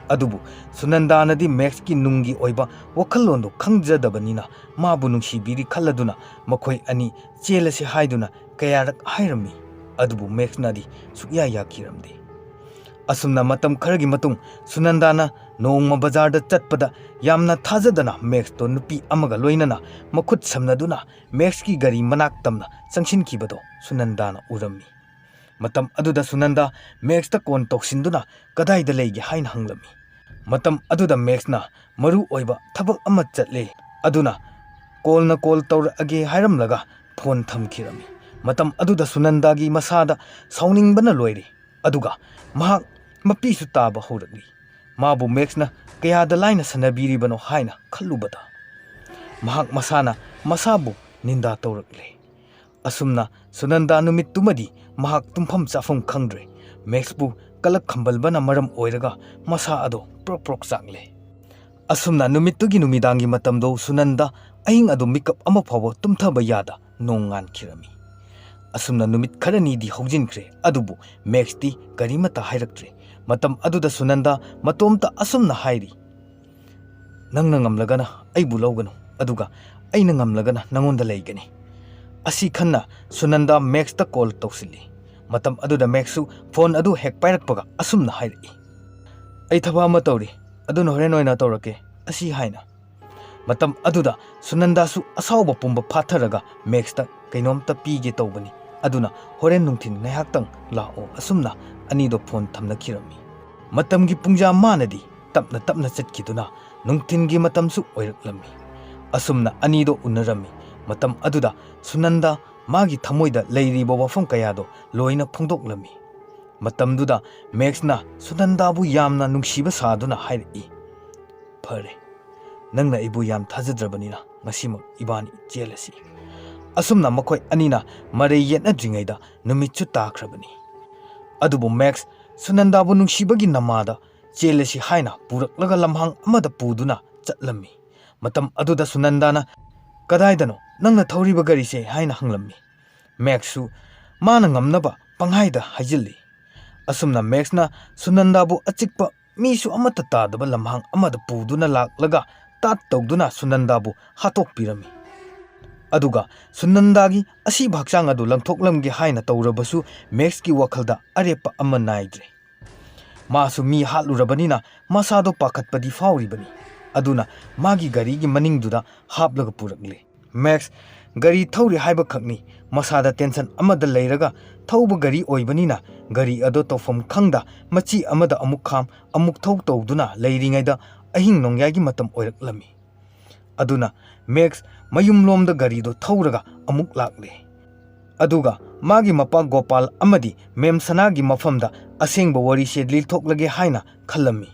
ꯑꯗꯨꯕꯨ ꯁꯨꯅꯟꯗꯥꯅꯗꯤ ꯃꯦꯛꯁꯀꯤ ꯅꯨꯡꯒꯤ ꯑꯣꯏꯕ ꯋꯥꯈꯜꯂꯣꯟꯗꯨ ꯈꯪꯖꯗꯕꯅꯤꯅ ꯃꯥꯕꯨ ꯅꯨꯡꯁꯤꯕꯤꯔꯤ ꯈꯜꯂꯗꯨꯅ ꯃꯈꯣꯏ ꯑꯅꯤ ꯆꯦꯜꯂꯁꯤ ꯍꯥꯏꯗꯨꯅ ꯀꯌꯥꯔꯛ ꯍꯥꯏꯔꯝꯃꯤ꯫ ꯑꯗꯨꯕꯨ ꯃꯦꯛꯁꯅꯗꯤ ꯁꯨꯛꯌꯥ ꯌꯥꯈꯤꯔꯝꯗꯦ꯫ ꯑꯁꯨꯝꯅ ꯃꯇꯝ ꯈꯔꯒꯤ ꯃꯇꯨꯡ ꯁꯨꯅꯟꯗꯥꯅ ꯅꯣꯡꯃ ꯕꯖꯥꯔꯗ ꯆꯠꯄꯗ ꯌꯥꯝꯅ ꯊꯥꯖꯗꯅ ꯃꯦꯛꯁꯇꯣ ꯅꯨꯄꯤ ꯑꯃꯒ ꯂꯣꯏꯅꯅ ꯃꯈꯨꯠ ꯁꯝꯅꯗꯨꯅ ꯃꯦꯛꯁꯀꯤ ꯒꯥꯔꯤ ꯃꯅꯥꯛ ꯇꯝꯅ ꯆꯪꯁꯤꯟꯈꯤꯕꯗꯣ ꯁꯨꯅꯟꯗꯥꯅ ꯎꯔꯝꯃꯤ꯫ ꯃꯇꯝ ꯑꯗꯨꯗ ꯁꯨꯅꯟꯗꯥ ꯃꯦꯛꯁꯇ ꯀꯣꯟ ꯇꯧꯁꯤꯟꯗꯨꯅ "ꯀꯗꯥꯏꯗ ꯂꯩꯒꯦ?" ꯍꯥꯏꯅ ꯍꯪꯂꯝꯃꯤ꯫ ꯃꯇꯝ ꯑꯗꯨꯗ ꯃꯦꯛꯁꯅ "ꯃꯔꯨ ꯑꯣꯏꯕ ꯊꯕꯛ ꯑꯃ ꯆꯠꯂꯦ, ꯑꯗꯨꯅ ꯀꯣꯜꯅ ꯀꯣꯜ ꯇꯧꯔꯛꯑꯒꯦ" ꯍꯥꯏꯔꯝꯂꯒ ꯐꯣꯟ ꯊꯝꯈꯤꯔꯝꯃꯤ꯫ ꯃꯇꯝ ꯑꯗꯨꯗ ꯁꯨꯅꯟꯗꯥꯒꯤ ꯃꯁꯥꯗ ꯁꯥꯎꯅꯤꯡꯕꯅ ꯂꯣꯏꯔꯦ꯫ ꯑꯗꯨꯒ ꯃꯍꯥꯛ ꯃꯄꯤꯁꯨ ꯇꯥꯕ ꯍꯧꯔꯛꯂꯤ꯫ ꯃꯥꯕꯨ ꯃꯦꯛꯁꯅ ꯀꯌꯥꯗ ꯂꯥꯏꯅ ꯁꯥꯟꯅꯕꯤꯔꯤꯕꯅꯣ ꯍꯥꯏꯅ ꯈꯜꯂꯨꯕꯗ ꯃꯍꯥꯛ ꯃꯁꯥꯅ ꯃꯁꯥꯕꯨ ꯅꯤꯟꯗꯥ ꯇꯧꯔꯛꯂꯦ꯫ ꯑꯁꯨꯝꯅ ꯁꯨꯅꯟꯗꯥ ꯅꯨꯃꯤꯠꯇꯨꯃꯗꯤ ꯃꯍꯥꯛ ꯇꯨꯝꯐꯝ ꯆꯥꯐꯝ ꯈꯪꯗ꯭ꯔꯦ꯫ ꯃꯦꯛꯁꯄꯨ ꯀꯂꯛ ꯈꯝꯕꯜꯕꯅ ꯃꯔꯝ ꯑꯣꯏꯔꯒ ꯃꯁꯥ ꯑꯗꯣ ꯄ꯭ꯔꯣꯛ ꯄ꯭ꯔꯣꯛ ꯆꯥꯛꯂꯦ꯫ ꯑꯁꯨꯝꯅ ꯅꯨꯃꯤꯠꯇꯨꯒꯤ ꯅꯨꯃꯤꯗꯥꯡꯒꯤ ꯃꯇꯝꯗꯣ ꯁꯨꯅꯟꯗꯥ ꯑꯍꯤꯡ ꯑꯗꯨ ꯃꯤꯀꯞ ꯑꯃ ꯐꯥꯎꯕ ꯇꯨꯝꯊꯕ ꯌꯥꯗ ꯅꯣꯡ ꯉꯥꯟꯈꯤꯔꯝꯃꯤ꯫ ꯑꯁꯨꯝꯅ ꯅꯨꯃꯤꯠ ꯈꯔꯅꯤꯗꯤ ꯍꯧꯖꯤꯟꯈ꯭ꯔꯦ, ꯑꯗꯨꯕꯨ ꯃꯦꯛꯁꯇꯤ ꯀꯔꯤꯃꯠꯇ ꯍꯥꯏꯔꯛꯇ꯭ꯔꯦ꯫ ꯃꯇꯝ ꯑꯗꯨꯗ ꯁꯨꯅꯟꯗꯥ ꯃꯇꯣꯝꯇ ꯑꯁꯨꯝꯅ ꯍꯥꯏꯔꯤ, "ꯅꯪꯅ ꯉꯝꯂꯒꯅ ꯑꯩꯕꯨ ꯂꯧꯒꯅꯨ, ꯑꯗꯨꯒ ꯑꯩꯅ ꯉꯝꯂꯒꯅ ꯅꯪꯉꯣꯟꯗ ꯂꯩꯒꯅꯤ"꯫ ꯑꯁꯤ ꯈꯟꯅ ꯁꯨꯅꯟꯗꯥ ꯃꯦꯛꯁꯇ ꯀꯣꯜ ꯇꯧꯁꯤꯜꯂꯤ꯫ ꯃꯇꯝ ꯑꯗꯨꯗ ꯃꯦꯛꯁꯁꯨ ꯐꯣꯟ ꯑꯗꯨ ꯍꯦꯛ ꯄꯥꯏꯔꯛꯄꯒ ꯑꯁꯨꯝꯅ ꯍꯥꯏꯔꯛꯏ, "ꯑꯩ ꯊꯕꯛ ꯑꯃ ꯇꯧꯔꯤ, ꯑꯗꯨꯅ ꯍꯣꯔꯦꯟ ꯑꯣꯏꯅ ꯇꯧꯔꯛꯀꯦ", ꯑꯁꯤ ꯍꯥꯏꯅ꯫ ꯃꯇꯝ ꯑꯗꯨꯗ ꯁꯨꯅꯟꯗꯥꯁꯨ ꯑꯁꯥꯎꯕ ꯄꯨꯝꯕ ꯐꯥꯊꯔꯒ ꯃꯦꯛꯁꯇ ꯀꯩꯅꯣꯝꯇ ꯄꯤꯒꯦ ꯇꯧꯕꯅꯤ, ꯑꯗꯨꯅ ꯍꯣꯔꯦꯟ ꯅꯨꯡꯊꯤꯜ ꯉꯥꯏꯍꯥꯛꯇꯪ ꯂꯥꯛꯑꯣ, ꯑꯁꯨꯝꯅ ꯑꯅꯤꯗꯣ ꯐꯣꯟ ꯊꯝꯅꯈꯤꯔꯝꯃꯤ꯫ ꯃꯇꯝꯒꯤ ꯄꯨꯡꯖꯥ ꯃꯥꯅꯗꯤ ꯇꯞꯅ ꯇꯞꯅ ꯆꯠꯈꯤꯗꯨꯅ ꯅꯨꯡꯊꯤꯜꯒꯤ ꯃꯇꯝꯁꯨ ꯑꯣꯏꯔꯛꯂꯝꯃꯤ꯫ ꯑꯁꯨꯝꯅ ꯑꯅꯤꯗꯣ ꯎꯅꯔꯝꯃꯤ꯫ ꯃꯇꯝ ꯑꯗꯨꯗ ꯁꯨꯅꯟꯗꯥ ꯃꯥꯒꯤ ꯊꯃꯣꯏꯗ ꯂꯩꯔꯤꯕ ꯋꯥꯐꯝ ꯀꯌꯥꯗꯣ ꯂꯣꯏꯅ ꯐꯣꯡꯗꯣꯛꯂꯝꯃꯤ꯫ ꯃꯇꯝꯗꯨꯗ ꯃꯦꯛꯁꯅ ꯁꯨꯅꯟꯗꯥꯕꯨ ꯌꯥꯝꯅ ꯅꯨꯡꯁꯤꯕ ꯁꯥꯗꯨꯅ ꯍꯥꯏꯔꯛꯏ, "ꯐꯔꯦ, ꯅꯪꯅ ꯑꯩꯕꯨ ꯌꯥꯝ ꯊꯥꯖꯗ꯭ꯔꯕꯅꯤꯅ ꯉꯁꯤꯃꯛ ꯏꯕꯥꯅꯤ ꯆꯦꯜꯂꯁꯤ"꯫ ꯑꯁꯨꯝꯅ ꯃꯈꯣꯏ ꯑꯅꯤꯅ ꯃꯔꯩ ꯌꯦꯠꯅꯗ꯭ꯔꯤꯉꯩꯗ ꯅꯨꯃꯤꯠꯁꯨ ꯇꯥꯈ꯭ꯔꯕꯅꯤ꯫ ꯑꯗꯨꯕꯨ ꯃꯦꯛꯁ ꯁꯨꯅꯟꯗꯥꯕꯨ ꯅꯨꯡꯁꯤꯕꯒꯤ ꯅꯃꯥꯗ ꯆꯦꯜꯂꯁꯤ ꯍꯥꯏꯅ ꯄꯨꯔꯛꯂꯒ ꯂꯝꯍꯥꯡ ꯑꯃꯗ ꯄꯨꯗꯨꯅ ꯆꯠꯂꯝꯃꯤ꯫ ꯃꯇꯝ ꯑꯗꯨꯗ ꯁꯨꯅꯟꯗꯥꯅ, "ꯀꯗꯥꯏꯗꯅꯣ ꯅꯪꯅ ꯊꯧꯔꯤꯕ ꯒꯥꯔꯤꯁꯦ?" ꯍꯥꯏꯅ ꯍꯪꯂꯝꯃꯤ꯫ ꯃꯦꯛꯁꯁꯨ ꯃꯥꯅ ꯉꯝꯅꯕ ꯄꯪꯍꯥꯏꯗ ꯍꯥꯏꯖꯤꯜꯂꯤ꯫ ꯑꯁꯨꯝꯅ ꯃꯦꯛꯁꯅ ꯁꯨꯅꯟꯗꯥꯕꯨ ꯑꯆꯤꯛꯄ ꯃꯤꯁꯨ ꯑꯃꯠꯇ ꯇꯥꯗꯕ ꯂꯝꯍꯥꯡ ꯑꯃꯗ ꯄꯨꯗꯨꯅ ꯂꯥꯛꯂꯒ ꯇꯥꯠ ꯇꯧꯗꯨꯅ ꯁꯨꯅꯟꯗꯥꯕꯨ ꯍꯥꯠꯇꯣꯛꯄꯤꯔꯝꯃꯤ꯫ ꯑꯗꯨꯒ ꯁꯨꯅꯟꯗꯥꯒꯤ ꯑꯁꯤꯕ ꯍꯛꯆꯥꯡ ꯑꯗꯨ ꯂꯪꯊꯣꯛꯂꯝꯒꯦ ꯍꯥꯏꯅ ꯇꯧꯔꯕꯁꯨ ꯃꯦꯛꯁꯀꯤ ꯋꯥꯈꯜꯗ ꯑꯔꯦꯞꯄ ꯑꯃ ꯅꯥꯏꯗ꯭ꯔꯦ꯫ ꯃꯥꯁꯨ ꯃꯤ ꯍꯥꯠꯂꯨꯔꯕꯅꯤꯅ ꯃꯁꯥꯗꯣ ꯄꯥꯈꯠꯄꯗꯤ ꯐꯥꯎꯔꯤꯕꯅꯤ꯫ ꯑꯗꯨꯅ ꯃꯥꯒꯤ ꯒꯥꯔꯤꯒꯤ ꯃꯅꯤꯡꯗꯨꯗ ꯍꯥꯞꯂꯒ ꯄꯨꯔꯛꯂꯦ꯫ ꯃꯦꯛꯁ ꯒꯥꯔꯤ ꯊꯧꯔꯤ ꯍꯥꯏꯕꯈꯛꯅꯤ, ꯃꯁꯥꯗ ꯇꯦꯟꯁꯟ ꯑꯃꯗ ꯂꯩꯔꯒ ꯊꯧꯕ ꯒꯥꯔꯤ ꯑꯣꯏꯕꯅꯤꯅ ꯒꯥꯔꯤ ꯑꯗꯣ ꯇꯧꯐꯝ ꯈꯪꯗ ꯃꯆꯤ ꯑꯃꯗ ꯑꯃꯨꯛ ꯈꯥꯝ, ꯑꯃꯨꯛ ꯊꯧ ꯇꯧꯗꯨꯅ ꯂꯩꯔꯤꯉꯩꯗ ꯑꯍꯤꯡ ꯅꯣꯡꯌꯥꯏꯒꯤ ꯃꯇꯝ ꯑꯣꯏꯔꯛꯂꯝꯃꯤ꯫ ꯑꯗꯨꯅ ꯃꯦꯛꯁ ꯃꯌꯨꯝꯂꯣꯝꯗ ꯒꯥꯔꯤꯗꯣ ꯊꯧꯔꯒ ꯑꯃꯨꯛ ꯂꯥꯛꯂꯦ꯫ ꯑꯗꯨꯒ ꯃꯥꯒꯤ ꯃꯄꯥ ꯒꯣꯄꯥꯜ ꯑꯃꯗꯤ ꯃꯦꯝ ꯁꯅꯥꯒꯤ ꯃꯐꯝꯗ ꯑꯁꯦꯡꯕ ꯋꯥꯔꯤꯁꯦ ꯂꯤꯊꯣꯛꯂꯒꯦ ꯍꯥꯏꯅ ꯈꯜꯂꯝꯃꯤ꯫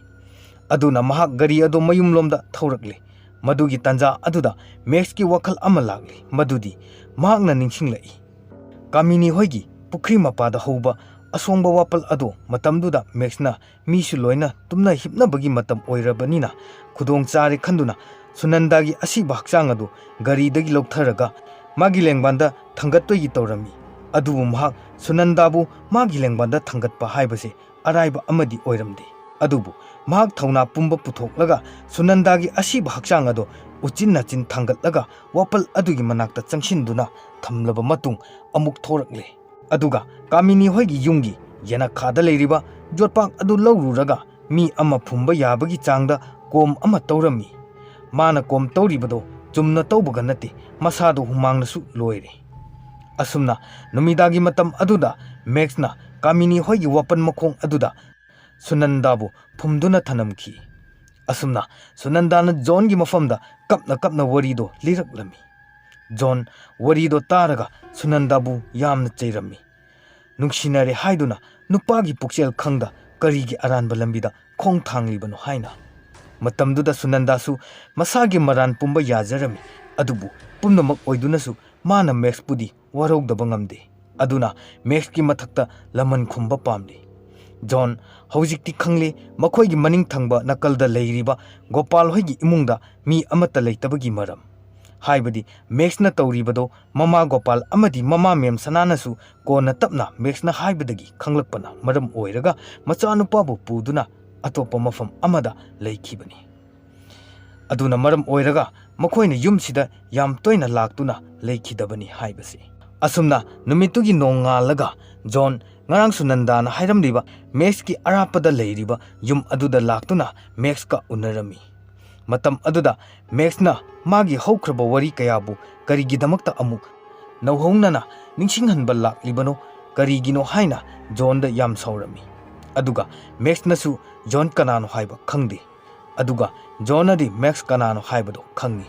ꯑꯗꯨꯅ ꯃꯍꯥꯛ ꯒꯥꯔꯤ ꯑꯗꯨ ꯃꯌꯨꯝꯂꯣꯝꯗ ꯊꯧꯔꯛꯂꯦ꯫ ꯃꯗꯨꯒꯤ ꯇꯥꯟꯖꯥ ꯑꯗꯨꯗ ꯃꯦꯛꯁꯀꯤ ꯋꯥꯈꯜ ꯑꯃ ꯂꯥꯛꯂꯦ, ꯃꯗꯨꯗꯤ ꯃꯍꯥꯛꯅ ꯅꯤꯡꯁꯤꯡꯂꯛꯏ, ꯀꯥꯃꯤꯅꯤ ꯍꯣꯏꯒꯤ ꯄꯨꯈ꯭ꯔꯤ ꯃꯄꯥꯗ ꯍꯧꯕ ꯑꯁꯣꯡꯕ ꯋꯥꯄꯜ ꯑꯗꯣ꯫ ꯃꯇꯝꯗꯨꯗ ꯃꯦꯛꯁꯅ ꯃꯤꯁꯨ ꯂꯣꯏꯅ ꯇꯨꯝꯅ ꯍꯤꯞꯅꯕꯒꯤ ꯃꯇꯝ ꯑꯣꯏꯔꯕꯅꯤꯅ ꯈꯨꯗꯣꯡ ꯆꯥꯔꯦ ꯈꯟꯗꯨꯅ ꯁꯨꯅꯟꯗꯥꯒꯤ ꯑꯁꯤꯕ ꯍꯛꯆꯥꯡ ꯑꯗꯨ ꯒꯥꯔꯤꯗꯒꯤ ꯂꯧꯊꯔꯒ ꯃꯥꯒꯤ ꯂꯦꯡꯕꯥꯟꯗ ꯊꯥꯡꯒꯠꯄꯒꯤ ꯇꯧꯔꯝꯃꯤ꯫ ꯑꯗꯨꯕꯨ ꯃꯍꯥꯛ ꯁꯨꯅꯟꯗꯥꯕꯨ ꯃꯥꯒꯤ ꯂꯦꯡꯕꯥꯟꯗ ꯊꯥꯡꯒꯠꯄ ꯍꯥꯏꯕꯁꯤ ꯑꯔꯥꯏꯕ ꯑꯃꯗꯤ ꯑꯣꯏꯔꯝꯗꯦ꯫ ꯑꯗꯨꯕꯨ ꯃꯍꯥꯛ ꯊꯧꯅꯥ ꯄꯨꯝꯕ ꯄꯨꯊꯣꯛꯂꯒ ꯁꯨꯅꯟꯗꯥꯒꯤ ꯑꯁꯤꯕ ꯍꯛꯆꯥꯡ ꯑꯗꯨ ꯎꯆꯤꯟ ꯅꯥꯆꯤꯟ ꯊꯥꯡꯒꯠꯂꯒ ꯋꯥꯄꯜ ꯑꯗꯨꯒꯤ ꯃꯅꯥꯛꯇ ꯆꯪꯁꯤꯟꯗꯨꯅ ꯊꯝꯂꯕ ꯃꯇꯨꯡ ꯑꯃꯨꯛ ꯊꯣꯔꯛꯂꯦ꯫ ꯑꯗꯨꯒ ꯀꯥꯃꯤꯅꯤ ꯍꯣꯏꯒꯤ ꯌꯨꯝꯒꯤ ꯌꯦꯅꯈꯥꯗ ꯂꯩꯔꯤꯕ ꯌꯣꯠꯄꯥꯛ ꯑꯗꯨ ꯂꯧꯔꯨꯔꯒ ꯃꯤ ꯑꯃ ꯐꯨꯝꯕ ꯌꯥꯕꯒꯤ ꯆꯥꯡꯗ ꯀꯣꯝ ꯑꯃ ꯇꯧꯔꯝꯃꯤ꯫ ꯃꯥꯅ ꯀꯣꯝ ꯇꯧꯔꯤꯕꯗꯣ ꯆꯨꯝꯅ ꯇꯧꯕꯒ ꯅꯠꯇꯦ, ꯃꯁꯥꯗꯣ ꯍꯨꯃꯥꯡꯅꯁꯨ ꯂꯣꯏꯔꯦ꯫ ꯑꯁꯨꯝꯅ ꯅꯨꯃꯤꯗꯥꯡꯒꯤ ꯃꯇꯝ ꯑꯗꯨꯗ ꯃꯦꯛꯁꯅ ꯀꯥꯃꯤꯅꯤ ꯍꯣꯏꯒꯤ ꯋꯥꯄꯟ ꯃꯈꯣꯡ ꯑꯗꯨꯗ ꯁꯨꯅꯟꯗꯥꯕꯨ ꯐꯨꯝꯗꯨꯅ ꯊꯅꯝꯈꯤ꯫ ꯑꯁꯨꯝꯅ ꯁꯨꯅꯟꯗꯥꯅ ꯖꯣꯟꯒꯤ ꯃꯐꯝꯗ ꯀꯞꯅ ꯀꯞꯅ ꯋꯥꯔꯤꯗꯣ ꯂꯤꯔꯛꯂꯝꯃꯤ꯫ ꯖꯣꯟ ꯋꯥꯔꯤꯗꯣ ꯇꯥꯔꯒ ꯁꯨꯅꯟꯗꯥꯕꯨ ꯌꯥꯝꯅ ꯆꯩꯔꯝꯃꯤ꯫ ꯅꯨꯡꯁꯤꯅꯔꯦ ꯍꯥꯏꯗꯨꯅ ꯅꯨꯄꯥꯒꯤ ꯄꯨꯛꯆꯦꯜ ꯈꯪꯗ ꯀꯔꯤꯒꯤ ꯑꯔꯥꯟꯕ ꯂꯝꯕꯤꯗ ꯈꯣꯡ ꯊꯥꯡꯂꯤꯕꯅꯣ ꯍꯥꯏꯅ꯫ ꯃꯇꯝꯗꯨꯗ ꯁꯨꯅꯟꯗꯥꯁꯨ ꯃꯁꯥꯒꯤ ꯃꯔꯥꯟ ꯄꯨꯝꯕ ꯌꯥꯖꯔꯝꯃꯤ, ꯑꯗꯨꯕꯨ ꯄꯨꯝꯅꯃꯛ ꯑꯣꯏꯗꯨꯅꯁꯨ ꯃꯥꯅ ꯃꯦꯛꯁꯄꯨꯗꯤ ꯋꯥꯔꯧꯗꯕ ꯉꯝꯗꯦ꯫ ꯑꯗꯨꯅ ꯃꯦꯛꯁꯀꯤ ꯃꯊꯛꯇ ꯂꯃꯟ ꯈꯨꯝꯕ ꯄꯥꯝꯂꯤ꯫ ꯖꯣꯟ ꯍꯧꯖꯤꯛꯇꯤ ꯈꯪꯂꯦ, ꯃꯈꯣꯏꯒꯤ ꯃꯅꯤꯡ ꯊꯪꯕ ꯅꯥꯀꯜꯗ ꯂꯩꯔꯤꯕ ꯒꯣꯄꯥꯜ ꯍꯣꯏꯒꯤ ꯏꯃꯨꯡꯗ ꯃꯤ ꯑꯃꯠꯇ ꯂꯩꯇꯕꯒꯤ ꯃꯔꯝ꯫ ꯍꯥꯏꯕꯗꯤ ꯃꯦꯛꯁꯅ ꯇꯧꯔꯤꯕꯗꯣ ꯃꯃꯥ ꯒꯣꯄꯥꯜ ꯑꯃꯗꯤ ꯃꯃꯥ ꯃꯦꯝ ꯁꯅꯥꯅꯁꯨ ꯀꯣꯟꯅ ꯇꯞꯅ ꯃꯦꯛꯁꯅ ꯍꯥꯏꯕꯗꯒꯤ ꯈꯪꯂꯛꯄꯅ ꯃꯔꯝ ꯑꯣꯏꯔꯒ ꯃꯆꯥꯅꯨꯄꯥꯕꯨ ꯄꯨꯗꯨꯅ ꯑꯇꯣꯞꯄ ꯃꯐꯝ ꯑꯃꯗ ꯂꯩꯈꯤꯕꯅꯤ꯫ ꯑꯗꯨꯅ ꯃꯔꯝ ꯑꯣꯏꯔꯒ ꯃꯈꯣꯏꯅ ꯌꯨꯝꯁꯤꯗ ꯌꯥꯝ ꯇꯣꯏꯅ ꯂꯥꯛꯇꯨꯅ ꯂꯩꯈꯤꯗꯕꯅꯤ ꯍꯥꯏꯕꯁꯤ꯫ ꯑꯁꯨꯝꯅ ꯅꯨꯃꯤꯠꯇꯨꯒꯤ ꯅꯣꯡꯉꯥꯜꯂꯒ ꯖꯣꯟ ꯉꯔꯥꯡ ꯁꯨꯅꯟꯗꯥꯅ ꯍꯥꯏꯔꯝꯂꯤꯕ ꯃꯦꯛꯁꯀꯤ ꯑꯔꯥꯞꯄꯗ ꯂꯩꯔꯤꯕ ꯌꯨꯝ ꯑꯗꯨꯗ ꯂꯥꯛꯇꯨꯅ ꯃꯦꯛꯁꯀ ꯎꯅꯔꯝꯃꯤ꯫ ꯃꯇꯝ ꯑꯗꯨꯗ ꯃꯦꯛꯁꯅ ꯃꯥꯒꯤ ꯍꯧꯈ꯭ꯔꯕ ꯋꯥꯔꯤ ꯀꯌꯥꯕꯨ ꯀꯔꯤꯒꯤꯗꯃꯛꯇ ꯑꯃꯨꯛ ꯅꯧꯍꯧꯅꯅ ꯅꯤꯡꯁꯤꯡꯍꯟꯕ ꯂꯥꯛꯂꯤꯕꯅꯣ, ꯀꯔꯤꯒꯤꯅꯣ ꯍꯥꯏꯅ ꯖꯣꯟꯗ ꯌꯥꯝ ꯁꯥꯎꯔꯝꯃꯤ꯫ ꯑꯗꯨꯒ ꯃꯦꯛꯁꯅꯁꯨ ꯖꯣꯟ ꯀꯅꯥꯅꯣ ꯍꯥꯏꯕ ꯈꯪꯗꯦ꯫ ꯑꯗꯨꯒ ꯖꯣꯟꯅꯗꯤ ꯃꯦꯛꯁ ꯀꯅꯥꯅꯣ ꯍꯥꯏꯕꯗꯣ ꯈꯪꯏ꯫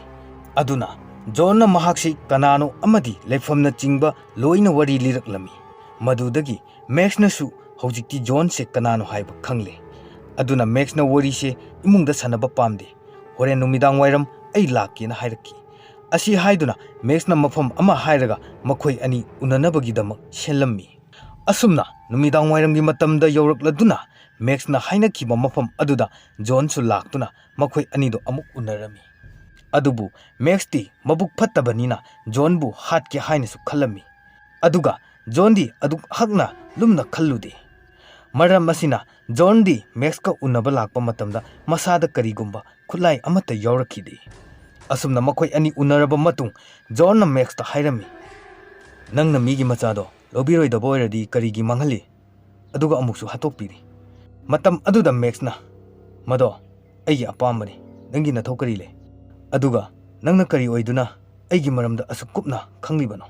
ꯑꯗꯨꯅ ꯖꯣꯟꯅ ꯃꯍꯥꯛꯁꯤ ꯀꯅꯥꯅꯣ ꯑꯃꯗꯤ ꯂꯩꯐꯝꯅꯆꯤꯡꯕ ꯂꯣꯏꯅ ꯋꯥꯔꯤ ꯂꯤꯔꯛꯂꯝꯃꯤ꯫ ꯃꯗꯨꯗꯒꯤ ꯃꯦꯛꯁꯅꯁꯨ ꯍꯧꯖꯤꯛꯇꯤ ꯖꯣꯟꯁꯦ ꯀꯅꯥꯅꯣ ꯍꯥꯏꯕ ꯈꯪꯂꯦ꯫ ꯑꯗꯨꯅ ꯃꯦꯛꯁꯅ ꯋꯥꯔꯤꯁꯦ ꯏꯃꯨꯡꯗ ꯁꯥꯟꯅꯕ ꯄꯥꯝꯗꯦ꯫ "ꯍꯣꯔꯦꯟ ꯅꯨꯃꯤꯗꯥꯡ ꯋꯥꯏꯔꯝ ꯑꯩ ꯂꯥꯛꯀꯦꯅ" ꯍꯥꯏꯔꯛꯈꯤ꯫ ꯑꯁꯤ ꯍꯥꯏꯗꯨꯅ ꯃꯦꯛꯁꯅ ꯃꯐꯝ ꯑꯃ ꯍꯥꯏꯔꯒ ꯃꯈꯣꯏ ꯑꯅꯤ ꯎꯅꯅꯕꯒꯤꯗꯃꯛ ꯁꯤꯜꯂꯝꯃꯤ꯫ ꯑꯁꯨꯝꯅ ꯅꯨꯃꯤꯗꯥꯡ ꯋꯥꯏꯔꯝꯒꯤ ꯃꯇꯝꯗ ꯌꯧꯔꯛꯂꯗꯨꯅ ꯃꯦꯛꯁꯅ ꯍꯥꯏꯅꯈꯤꯕ ꯃꯐꯝ ꯑꯗꯨꯗ ꯖꯣꯟꯁꯨ ꯂꯥꯛꯇꯨꯅ ꯃꯈꯣꯏ ꯑꯅꯤꯗꯨ ꯑꯃꯨꯛ ꯎꯅꯔꯝꯃꯤ꯫ ꯑꯗꯨꯕꯨ ꯃꯦꯛꯁꯇꯤ ꯃꯕꯨꯛ ꯐꯠꯇꯕꯅꯤꯅ ꯖꯣꯟꯕꯨ ꯍꯥꯠꯀꯦ ꯍꯥꯏꯅꯁꯨ ꯈꯜꯂꯝꯃꯤ꯫ ꯑꯗꯨꯒ ꯖꯣꯟꯗꯤ ꯑꯗꯨꯛ ꯍꯛꯅ ꯂꯨꯝꯅ ꯈꯜꯂꯨꯗꯦ꯫ ꯃꯔꯝ ꯑꯁꯤꯅ ꯖꯣꯟꯗꯤ ꯃꯦꯛꯁꯀ ꯎꯅꯕ ꯂꯥꯛꯄ ꯃꯇꯝꯗ ꯃꯁꯥꯗ ꯀꯔꯤꯒꯨꯝꯕ ꯈꯨꯠꯂꯥꯏ ꯑꯃꯠꯇ ꯌꯥꯎꯔꯛꯈꯤꯗꯦ꯫ ꯑꯁꯨꯝꯅ ꯃꯈꯣꯏ ꯑꯅꯤ ꯎꯅꯔꯕ ꯃꯇꯨꯡ ꯖꯣꯟꯅ ꯃꯦꯛꯁꯇ ꯍꯥꯏꯔꯝꯃꯤ, "ꯅꯪꯅ ꯃꯤꯒꯤ ꯃꯆꯥꯗꯣ ꯂꯧꯕꯤꯔꯣꯏꯗꯕ ꯑꯣꯏꯔꯗꯤ ꯀꯔꯤꯒꯤ ꯃꯥꯡꯍꯜꯂꯤ?" ꯑꯗꯨꯒ ꯑꯃꯨꯛꯁꯨ ꯍꯥꯠꯇꯣꯛꯄꯤꯔꯤ꯫ ꯃꯇꯝ ꯑꯗꯨꯗ ꯃꯦꯛꯁꯅ, "ꯃꯗꯣ ꯑꯩꯒꯤ ꯑꯄꯥꯝꯕꯅꯤ, ꯅꯪꯒꯤ ꯅꯊꯧ ꯀꯔꯤ ꯂꯩ? ꯑꯗꯨꯒ ꯅꯪꯅ ꯀꯔꯤ ꯑꯣꯏꯗꯨꯅ ꯑꯩꯒꯤ ꯃꯔꯝꯗ ꯑꯁꯨꯛ ꯀꯨꯞꯅ ꯈꯪꯂꯤꯕꯅꯣ?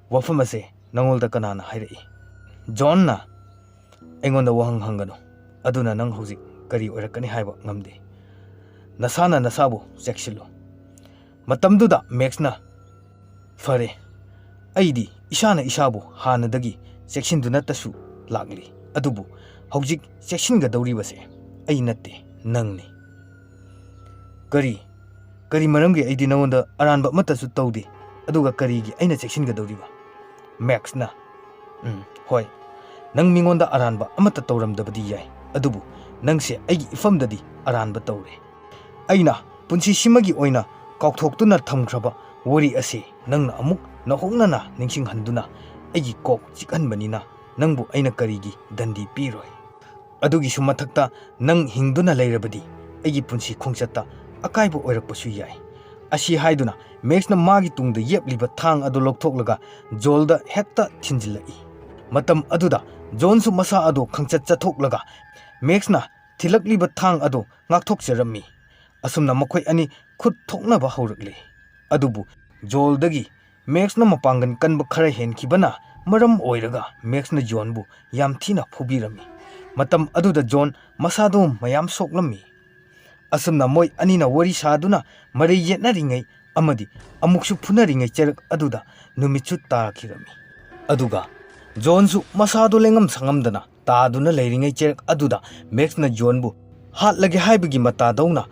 ꯋꯥꯐꯝ ꯑꯁꯦ ꯅꯉꯣꯟꯗ ꯀꯅꯥꯅ ꯍꯥꯏꯔꯛꯏ?" ꯖꯣꯟꯅ, "ꯑꯩꯉꯣꯟꯗ ꯋꯥꯍꯪ ꯍꯪꯒꯅꯨ, ꯑꯗꯨꯅ ꯅꯪ ꯍꯧꯖꯤꯛ ꯀꯔꯤ ꯑꯣꯏꯔꯛꯀꯅꯤ ꯍꯥꯏꯕ ꯉꯝꯗꯦ꯫ ꯅꯁꯥꯅ ꯅꯁꯥꯕꯨ ꯆꯦꯛꯁꯤꯜꯂꯨ꯫ ꯃꯇꯝꯗꯨꯗ ꯃꯦꯛꯁꯅ, "ꯐꯔꯦ, ꯑꯩꯗꯤ ꯏꯁꯥꯅ ꯏꯁꯥꯕꯨ ꯍꯥꯟꯅꯗꯒꯤ ꯆꯦꯛꯁꯤꯟꯗꯨꯅꯇꯁꯨ ꯂꯥꯛꯂꯤ, ꯑꯗꯨꯕꯨ ꯍꯧꯖꯤꯛ ꯆꯦꯛꯁꯤꯟꯒꯗꯧꯔꯤꯕꯁꯦ ꯑꯩ ꯅꯠꯇꯦ, ꯅꯪꯅꯤ꯫" "ꯀꯔꯤ? ꯀꯔꯤ ꯃꯔꯝꯒꯤ ꯑꯩꯗꯤ ꯅꯉꯣꯟꯗ ꯑꯔꯥꯟꯕ ꯑꯃꯠꯇꯁꯨ ꯇꯧꯗꯦ, ꯑꯗꯨꯒ ꯀꯔꯤꯒꯤ ꯑꯩꯅ ꯆꯦꯛꯁꯤꯟꯒꯗꯧꯔꯤꯕ?" ꯃꯦꯛꯁꯅ, "ꯎꯝ, ꯍꯣꯏ, ꯅꯪ ꯃꯤꯉꯣꯟꯗ ꯑꯔꯥꯟꯕ ꯑꯃꯠꯇ ꯇꯧꯔꯝꯗꯕꯗꯤ ꯌꯥꯏ, ꯑꯗꯨꯕꯨ ꯅꯪꯁꯦ ꯑꯩꯒꯤ ꯏꯐꯝꯗꯗꯤ ꯑꯔꯥꯟꯕ ꯇꯧꯔꯦ꯫ ꯑꯩꯅ ꯄꯨꯟꯁꯤꯁꯤꯃꯒꯤ ꯑꯣꯏꯅ ꯀꯥꯎꯊꯣꯛꯇꯨꯅ ꯊꯝꯈ꯭ꯔꯕ ꯋꯥꯔꯤ ꯑꯁꯤ ꯅꯪꯅ ꯑꯃꯨꯛ ꯅꯧꯍꯧꯅꯅ ꯅꯤꯡꯁꯤꯡꯍꯟꯗꯨꯅ ꯑꯩꯒꯤ ꯀꯣꯛ ꯆꯤꯛꯍꯟꯕꯅꯤꯅ ꯅꯪꯕꯨ ꯑꯩꯅ ꯀꯔꯤꯒꯤ ꯗꯟꯗꯤ ꯄꯤꯔꯣꯏ? ꯑꯗꯨꯒꯤꯁꯨ ꯃꯊꯛꯇ ꯅꯪ ꯍꯤꯡꯗꯨꯅ ꯂꯩꯔꯕꯗꯤ ꯑꯩꯒꯤ ꯄꯨꯟꯁꯤ ꯈꯣꯡꯆꯠꯇ ꯑꯀꯥꯏꯕ ꯑꯣꯏꯔꯛꯄꯁꯨ ꯌꯥꯏ꯫" ꯑꯁꯤ ꯍꯥꯏꯗꯨꯅ ꯃꯦꯛꯁꯅ ꯃꯥꯒꯤ ꯇꯨꯡꯗ ꯌꯦꯞꯂꯤꯕ ꯊꯥꯡ ꯑꯗꯨ ꯂꯧꯊꯣꯛꯂꯒ ꯖꯣꯜꯗ ꯍꯦꯛꯇ ꯊꯤꯟꯖꯤꯜꯂꯛꯏ꯫ ꯃꯇꯝ ꯑꯗꯨꯗ ꯖꯣꯟꯁꯨ ꯃꯁꯥ ꯑꯗꯨ ꯈꯪꯆꯠ ꯆꯠꯊꯣꯛꯂꯒ ꯃꯦꯛꯁꯅ ꯊꯤꯜꯂꯛꯂꯤꯕ ꯊꯥꯡ ꯑꯗꯨ ꯉꯥꯛꯊꯣꯛꯆꯔꯝꯃꯤ꯫ ꯑꯁꯨꯝꯅ ꯃꯈꯣꯏ ꯑꯅꯤ ꯈꯨꯠ ꯊꯣꯛꯅꯕ ꯍꯧꯔꯛꯂꯦ꯫ ꯑꯗꯨꯕꯨ ꯖꯣꯜꯗꯒꯤ ꯃꯦꯛꯁꯅ ꯃꯄꯥꯡꯒꯜ ꯀꯟꯕ ꯈꯔ ꯍꯦꯟꯈꯤꯕꯅ ꯃꯔꯝ ꯑꯣꯏꯔꯒ ꯃꯦꯛꯁꯅ ꯖꯣꯟꯕꯨ ꯌꯥꯝ ꯊꯤꯅ ꯐꯨꯕꯤꯔꯝꯃꯤ꯫ ꯃꯇꯝ ꯑꯗꯨꯗ ꯖꯣꯟ ꯃꯁꯥꯗꯨ ꯃꯌꯥꯝ ꯁꯣꯛꯂꯝꯃꯤ꯫ ꯑꯁꯨꯝꯅ ꯃꯣꯏ ꯑꯅꯤꯅ ꯋꯥꯔꯤ ꯁꯥꯗꯨꯅ ꯃꯔꯩ ꯌꯦꯠꯅꯔꯤꯉꯩ ꯑꯃꯗꯤ ꯑꯃꯨꯛꯁꯨ ꯐꯨꯅꯔꯤꯉꯩ ꯆꯩꯔꯛ ꯑꯗꯨꯗ ꯅꯨꯃꯤꯠꯁꯨ ꯇꯥꯈꯤꯔꯝꯃꯤ꯫ ꯑꯗꯨꯒ ꯖꯣꯟꯁꯨ ꯃꯁꯥꯗꯨ ꯂꯦꯡꯉꯝ ꯁꯥꯉꯝꯗꯅ ꯇꯥꯗꯨꯅ ꯂꯩꯔꯤꯉꯩ ꯆꯩꯔꯛ ꯑꯗꯨꯗ ꯃꯦꯛꯁꯅ ꯖꯣꯟꯕꯨ ꯍꯥꯠꯂꯒꯦ ꯍꯥꯏꯕꯒꯤ ꯃꯇꯥꯗꯧꯅ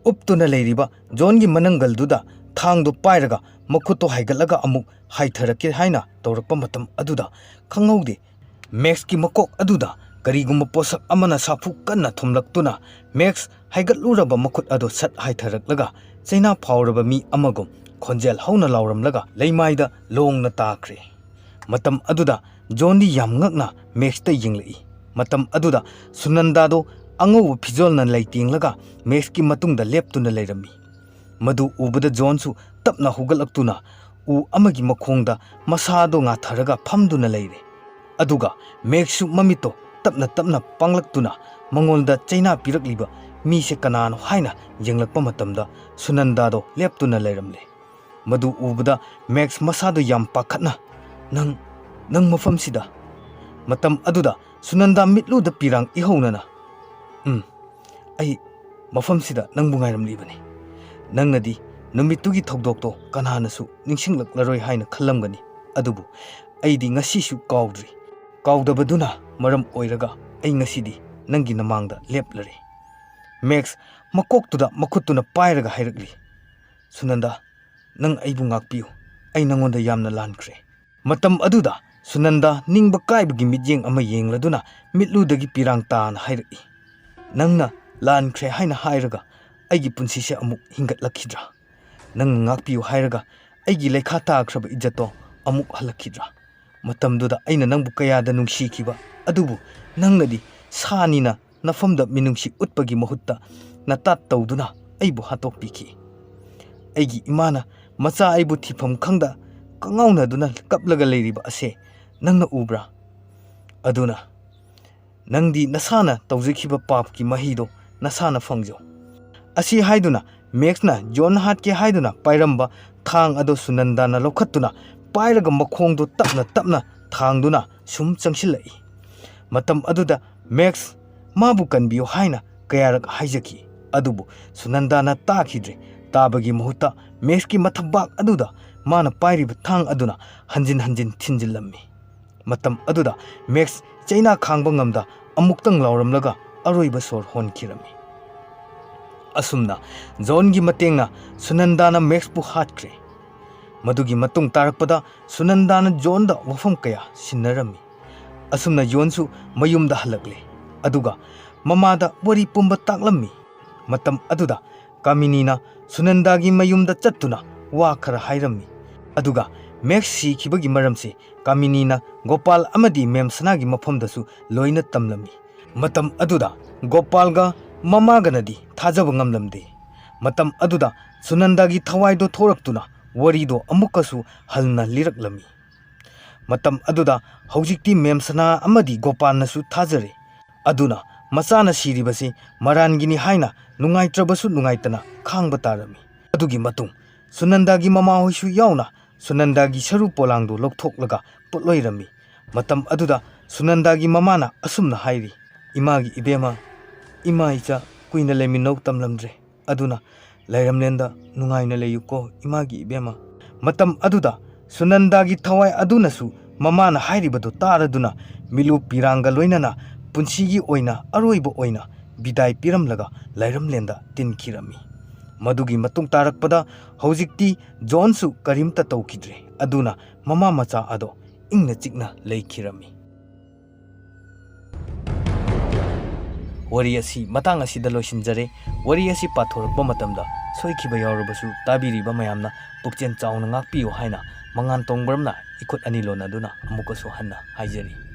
ꯎꯞꯇꯨꯅ ꯂꯩꯔꯤꯕ ꯖꯣꯟꯒꯤ ꯃꯅꯪꯒꯜꯗꯨꯗ ꯊꯥꯡꯗꯨ ꯄꯥꯏꯔꯒ ꯃꯈꯨꯠꯇꯨ ꯍꯥꯏꯒꯠꯂꯒ ꯑꯃꯨꯛ ꯍꯥꯏꯊꯔꯛꯀꯦ ꯍꯥꯏꯅ ꯇꯧꯔꯛꯄ ꯃꯇꯝ ꯑꯗꯨꯗ ꯈꯪꯍꯧꯗꯦ꯫ ꯃꯦꯛꯁꯀꯤ ꯃꯀꯣꯛ ꯑꯗꯨꯗ ꯀꯔꯤꯒꯨꯝꯕ ꯄꯣꯠꯁꯛ ꯑꯃꯅ ꯁꯥꯐꯨ ꯀꯟꯅ ꯊꯨꯝꯂꯛꯇꯨꯅ ꯃꯦꯛꯁ ꯍꯥꯏꯒꯠꯂꯨꯔꯕ ꯃꯈꯨꯠ ꯑꯗꯨ ꯁꯠ ꯍꯥꯏꯊꯔꯛꯂꯒ ꯆꯩꯅꯥ ꯐꯥꯎꯔꯕ ꯃꯤ ꯑꯃꯒꯨꯝ ꯈꯣꯟꯖꯦꯜ ꯍꯧꯅ ꯂꯥꯎꯔꯝꯂꯒ ꯂꯩꯃꯥꯏꯗ ꯂꯣꯡꯅ ꯇꯥꯈ꯭ꯔꯦ꯫ ꯃꯇꯝ ꯑꯗꯨꯗ ꯖꯣꯟꯗꯤ ꯌꯥꯝ ꯉꯛꯅ ꯃꯦꯛꯁꯇ ꯌꯦꯡꯂꯛꯏ꯫ ꯃꯇꯝ ꯑꯗꯨꯗ ꯁꯨꯅꯟꯗꯥꯗꯣ ꯑꯉꯧꯕ ꯐꯤꯖꯣꯜꯅ ꯂꯩꯇꯦꯡꯂꯒ ꯃꯦꯛꯁꯀꯤ ꯃꯇꯨꯡꯗ ꯂꯦꯞꯇꯨꯅ ꯂꯩꯔꯝꯃꯤ꯫ ꯃꯗꯨ ꯎꯕꯗ ꯖꯣꯟꯁꯨ ꯇꯞꯅ ꯍꯧꯒꯠꯂꯛꯇꯨꯅ ꯎ ꯑꯃꯒꯤ ꯃꯈꯣꯡꯗ ꯃꯁꯥꯗꯣ ꯉꯥꯊꯔꯒ ꯐꯝꯗꯨꯅ ꯂꯩꯔꯦ꯫ ꯑꯗꯨꯒ ꯃꯦꯛꯁꯁꯨ ꯃꯃꯤꯠꯇꯣ ꯇꯞꯅ ꯇꯞꯅ ꯄꯥꯡꯂꯛꯇꯨꯅ ꯃꯉꯣꯟꯗ ꯆꯩꯅꯥ ꯄꯤꯔꯛꯂꯤꯕ ꯃꯤꯁꯦ ꯀꯅꯥꯅꯣ ꯍꯥꯏꯅ ꯌꯦꯡꯂꯛꯄ ꯃꯇꯝꯗ ꯁꯨꯅꯟꯗꯥꯗꯣ ꯂꯦꯞꯇꯨꯅ ꯂꯩꯔꯝꯂꯦ꯫ ꯃꯗꯨ ꯎꯕꯗ ꯃꯦꯛꯁ ꯃꯁꯥꯗꯣ ꯌꯥꯝ ꯄꯥꯈꯠꯅ, "ꯅꯪ, ꯅꯪ ꯃꯐꯝꯁꯤꯗ?" ꯃꯇꯝ ꯑꯗꯨꯗ ꯁꯨꯅꯟꯗꯥ ꯃꯤꯠꯂꯨꯗ ꯄꯤꯔꯥꯡ ꯏꯍꯧꯅꯅ, "ꯎꯝ, ꯑꯩ ꯃꯐꯝꯁꯤꯗ ꯅꯪꯕꯨ ꯉꯥꯏꯔꯝꯂꯤꯕꯅꯤ꯫ ꯅꯪꯅꯗꯤ ꯅꯨꯃꯤꯠꯇꯨꯒꯤ ꯊꯧꯗꯣꯛꯇꯣ ꯀꯅꯥꯅꯁꯨ ꯅꯤꯡꯁꯤꯡꯂꯛꯂꯔꯣꯏ ꯍꯥꯏꯅ ꯈꯜꯂꯝꯒꯅꯤ, ꯑꯗꯨꯕꯨ ꯑꯩꯗꯤ ꯉꯁꯤꯁꯨ ꯀꯥꯎꯗ꯭ꯔꯤ꯫ ꯀꯥꯎꯗꯕꯗꯨꯅ ꯃꯔꯝ ꯑꯣꯏꯔꯒ ꯑꯩ ꯉꯁꯤꯗꯤ ꯅꯪꯒꯤ ꯅꯃꯥꯡꯗ ꯂꯦꯞꯂꯔꯦ꯫" ꯃꯦꯛꯁ ꯃꯀꯣꯛꯇꯨꯗ ꯃꯈꯨꯠꯇꯨꯅ ꯄꯥꯏꯔꯒ ꯍꯥꯏꯔꯛꯂꯤ, "ꯁꯨꯅꯟꯗꯥ, ꯅꯪ ꯑꯩꯕꯨ ꯉꯥꯛꯄꯤꯌꯨ꯫ ꯑꯩ ꯅꯪꯉꯣꯟꯗ ꯌꯥꯝꯅ ꯂꯥꯟꯈ꯭ꯔꯦ꯫" ꯃꯇꯝ ꯑꯗꯨꯗ ꯁꯨꯅꯟꯗꯥ ꯅꯤꯡꯕ ꯀꯥꯏꯕꯒꯤ ꯃꯤꯠꯌꯦꯡ ꯑꯃ ꯌꯦꯡꯂꯗꯨꯅ ꯃꯤꯠꯂꯨꯗꯒꯤ ꯄꯤꯔꯥꯡ ꯇꯥꯅ ꯍꯥꯏꯔꯛꯏ, "ꯅꯪꯅ ꯂꯥꯟꯈ꯭ꯔꯦ ꯍꯥꯏꯅ ꯍꯥꯏꯔꯒ ꯑꯩꯒꯤ ꯄꯨꯟꯁꯤꯁꯦ ꯑꯃꯨꯛ ꯍꯤꯡꯒꯠꯂꯛꯈꯤꯗ꯭ꯔꯥ? ꯅꯪꯅ ꯉꯥꯛꯄꯤꯌꯨ ꯍꯥꯏꯔꯒ ꯑꯩꯒꯤ ꯂꯩꯈꯥ ꯇꯥꯈ꯭ꯔꯕ ꯏꯖꯠꯇꯣ ꯑꯃꯨꯛ ꯍꯜꯂꯛꯈꯤꯗ꯭ꯔꯥ? ꯃꯇꯝꯗꯨꯗ ꯑꯩꯅ ꯅꯪꯕꯨ ꯀꯌꯥꯗ ꯅꯨꯡꯁꯤꯈꯤꯕ ꯑꯗꯨꯕꯨ ꯅꯪꯅꯗꯤ ꯁꯥꯅꯤꯅ ꯅꯐꯝꯗ ꯃꯤꯅꯨꯡꯁꯤ ꯎꯠꯄꯒꯤ ꯃꯍꯨꯠꯇ ꯅꯇꯥꯠ ꯇꯧꯗꯨꯅ ꯑꯩꯕꯨ ꯍꯥꯠꯇꯣꯛꯄꯤꯈꯤ꯫ ꯑꯩꯒꯤ ꯏꯃꯥꯅ ꯃꯆꯥ ꯑꯩꯕꯨ ꯊꯤꯐꯝ ꯈꯪꯗ ꯀꯉꯥꯎꯅꯗꯨꯅ ꯀꯞꯂꯒ ꯂꯩꯔꯤꯕ ꯑꯁꯦ ꯅꯪꯅ ꯎꯕ꯭ꯔꯥ? ꯑꯗꯨꯅ ꯅꯪꯗꯤ ꯅꯁꯥꯅ ꯇꯧꯖꯈꯤꯕ ꯄꯥꯞꯀꯤ ꯃꯍꯩꯗꯣ ꯅꯁꯥꯅ ꯐꯪꯖꯧ꯫" ꯑꯁꯤ ꯍꯥꯏꯗꯨꯅ ꯃꯦꯛꯁꯅ ꯖꯣꯟ ꯍꯥꯠꯀꯦ ꯍꯥꯏꯗꯨꯅ ꯄꯥꯏꯔꯝꯕ ꯊꯥꯡ ꯑꯗꯨ ꯁꯨꯅꯟꯗꯥꯅ ꯂꯧꯈꯠꯇꯨꯅ ꯄꯥꯏꯔꯒ ꯃꯈꯣꯡꯗꯨ ꯇꯞꯅ ꯇꯞꯅ ꯊꯥꯡꯗꯨꯅ ꯁꯨꯝ ꯆꯪꯁꯤꯜꯂꯛꯏ꯫ ꯃꯇꯝ ꯑꯗꯨꯗ ꯃꯦꯛꯁ ꯃꯥꯕꯨ ꯀꯟꯕꯤꯌꯨ ꯍꯥꯏꯅ ꯀꯌꯥꯔꯛ ꯍꯥꯏꯖꯈꯤ, ꯑꯗꯨꯕꯨ ꯁꯨꯅꯟꯗꯥꯅ ꯇꯥꯈꯤꯗ꯭ꯔꯦ꯫ ꯇꯥꯕꯒꯤ ꯃꯍꯨꯠꯇ ꯃꯦꯛꯁꯀꯤ ꯃꯊꯕꯥꯛ ꯑꯗꯨꯗ ꯃꯥꯅ ꯄꯥꯏꯔꯤꯕ ꯊꯥꯡ ꯑꯗꯨꯅ ꯍꯟꯖꯤꯟ ꯍꯟꯖꯤꯟ ꯊꯤꯟꯖꯤꯜꯂꯝꯃꯤ꯫ ꯃꯇꯝ ꯑꯗꯨꯗ ꯃꯦꯛꯁ ꯆꯩꯅꯥ ꯈꯥꯡꯕ ꯉꯝꯗ ꯑꯃꯨꯛꯇꯪ ꯂꯥꯎꯔꯝꯂꯒ ꯑꯔꯣꯏꯕ ꯁꯣꯔ ꯍꯣꯟꯈꯤꯔꯝꯃꯤ꯫ ꯑꯁꯨꯝꯅ ꯖꯣꯟꯒꯤ ꯃꯇꯦꯡꯅ ꯁꯨꯅꯟꯗꯥꯅ ꯃꯦꯛꯁꯄꯨ ꯍꯥꯠꯈ꯭ꯔꯦ꯫ ꯃꯗꯨꯒꯤ ꯃꯇꯨꯡ ꯇꯥꯔꯛꯄꯗ ꯁꯨꯅꯟꯗꯥꯅ ꯖꯣꯟꯗ ꯋꯥꯐꯝ ꯀꯌꯥ ꯁꯤꯟꯅꯔꯝꯃꯤ꯫ ꯑꯁꯨꯝꯅ ꯖꯣꯟꯁꯨ ꯃꯌꯨꯝꯗ ꯍꯜꯂꯛꯂꯦ꯫ ꯑꯗꯨꯒ ꯃꯃꯥꯗ ꯋꯥꯔꯤ ꯄꯨꯝꯕ ꯇꯥꯛꯂꯝꯃꯤ꯫ ꯃꯇꯝ ꯑꯗꯨꯗ ꯀꯥꯃꯤꯅꯤꯅ ꯁꯨꯅꯟꯗꯥꯒꯤ ꯃꯌꯨꯝꯗ ꯆꯠꯇꯨꯅ ꯋꯥ ꯈꯔ ꯍꯥꯏꯔꯝꯃꯤ꯫ ꯑꯗꯨꯒ ꯃꯦꯛꯁ ꯁꯤꯈꯤꯕꯒꯤ ꯃꯔꯝꯁꯤ ꯀꯥꯃꯤꯅꯤꯅ ꯒꯣꯄꯥꯜ ꯑꯃꯗꯤ ꯃꯦꯝ ꯁꯅꯥꯒꯤ ꯃꯐꯝꯗꯁꯨ ꯂꯣꯏꯅ ꯇꯝꯂꯝꯃꯤ꯫ ꯃꯇꯝ ꯑꯗꯨꯗ ꯒꯣꯄꯥꯜꯒ ꯃꯃꯥꯒꯅꯗꯤ ꯊꯥꯖꯕ ꯉꯝꯂꯝꯗꯦ꯫ ꯃꯇꯝ ꯑꯗꯨꯗ ꯁꯨꯅꯟꯗꯥꯒꯤ ꯊꯋꯥꯏꯗꯣ ꯊꯣꯔꯛꯇꯨꯅ ꯋꯥꯔꯤꯗꯣ ꯑꯃꯨꯛꯀꯁꯨ ꯍꯟꯅ ꯂꯤꯔꯛꯂꯝꯃꯤ꯫ ꯃꯇꯝ ꯑꯗꯨꯗ ꯍꯧꯖꯤꯛꯇꯤ ꯃꯦꯝ ꯁꯅꯥ ꯑꯃꯗꯤ ꯒꯣꯄꯥꯜꯅꯁꯨ ꯊꯥꯖꯔꯦ꯫ ꯑꯗꯨꯅ ꯃꯆꯥꯅ ꯁꯤꯔꯤꯕꯁꯤ ꯃꯔꯥꯟꯒꯤꯅꯤ ꯍꯥꯏꯅ ꯅꯨꯡꯉꯥꯏꯇ꯭ꯔꯕꯁꯨ ꯅꯨꯡꯉꯥꯏꯇꯅ ꯈꯥꯡꯕ ꯇꯥꯔꯝꯃꯤ꯫ ꯑꯗꯨꯒꯤ ꯃꯇꯨꯡ ꯁꯨꯅꯟꯗꯥꯒꯤ ꯃꯃꯥꯍꯣꯏꯁꯨ ꯌꯥꯎꯅ ꯁꯨꯅꯟꯗꯥꯒꯤ ꯁꯔꯨ ꯄꯣꯂꯥꯡꯗꯨ ꯂꯧꯊꯣꯛꯂꯒ ꯄꯣꯠꯂꯣꯏꯔꯝꯃꯤ꯫ ꯃꯇꯝ ꯑꯗꯨꯗ ꯁꯨꯅꯟꯗꯥꯒꯤ ꯃꯃꯥꯅ ꯑꯁꯨꯝꯅ ꯍꯥꯏꯔꯤ, "ꯏꯃꯥꯒꯤ ꯏꯕꯦꯝꯃ, ꯏꯃꯥ ꯏꯆꯥ ꯀꯨꯏꯅ ꯂꯩꯃꯤꯟꯅꯧ ꯇꯝꯂꯝꯗ꯭ꯔꯦ꯫ ꯑꯗꯨꯅ ꯂꯩꯔꯝꯂꯦꯟꯗ ꯅꯨꯡꯉꯥꯏꯅ ꯂꯩꯌꯨꯀꯣ ꯏꯃꯥꯒꯤ ꯏꯕꯦꯝꯃ"꯫ ꯃꯇꯝ ꯑꯗꯨꯗ ꯁꯨꯅꯟꯗꯥꯒꯤ ꯊꯋꯥꯏ ꯑꯗꯨꯅꯁꯨ ꯃꯃꯥꯅ ꯍꯥꯏꯔꯤꯕꯗꯨ ꯇꯥꯔꯗꯨꯅ ꯃꯤꯠꯂꯨ ꯄꯤꯔꯥꯡꯒ ꯂꯣꯏꯅꯅ ꯄꯨꯟꯁꯤꯒꯤ ꯑꯣꯏꯅ ꯑꯔꯣꯏꯕ ꯑꯣꯏꯅ ꯕꯤꯗꯥꯏ ꯄꯤꯔꯝꯂꯒ ꯂꯩꯔꯝꯂꯦꯟꯗ ꯇꯤꯟꯈꯤꯔꯝꯃꯤ꯫ ꯃꯗꯨꯒꯤ ꯃꯇꯨꯡ ꯇꯥꯔꯛꯄꯗ ꯍꯧꯖꯤꯛꯇꯤ ꯖꯣꯟꯁꯨ ꯀꯔꯤꯝꯇ ꯇꯧꯈꯤꯗ꯭ꯔꯦ꯫ ꯑꯗꯨꯅ ꯃꯃꯥ ꯃꯆꯥ ꯑꯗꯣ ꯏꯪꯅ ꯆꯤꯛꯅ ꯂꯩꯈꯤꯔꯝꯃꯤ꯫ ꯋꯥꯔꯤ ꯑꯁꯤ ꯃꯇꯥꯡ ꯑꯁꯤꯗ ꯂꯣꯏꯁꯤꯟꯖꯔꯦ꯫ ꯋꯥꯔꯤ ꯑꯁꯤ ꯄꯥꯊꯣꯔꯛꯄ ꯃꯇꯝꯗ ꯁꯣꯏꯈꯤꯕ ꯌꯥꯎꯔꯕꯁꯨ ꯇꯥꯕꯤꯔꯤꯕ ꯃꯌꯥꯝꯅ ꯄꯨꯛꯆꯦꯜ ꯆꯥꯎꯅ ꯉꯥꯛꯄꯤꯌꯨ ꯍꯥꯏꯅ ꯃꯉꯥꯟ ꯇꯣꯡꯕ꯭ꯔꯝꯅ ꯏꯈꯨꯠ ꯑꯅꯤ ꯂꯣꯟꯅꯗꯨꯅ ꯑꯃꯨꯛꯀꯁꯨ ꯍꯟꯅ ꯍꯥꯏꯖꯔꯤ꯫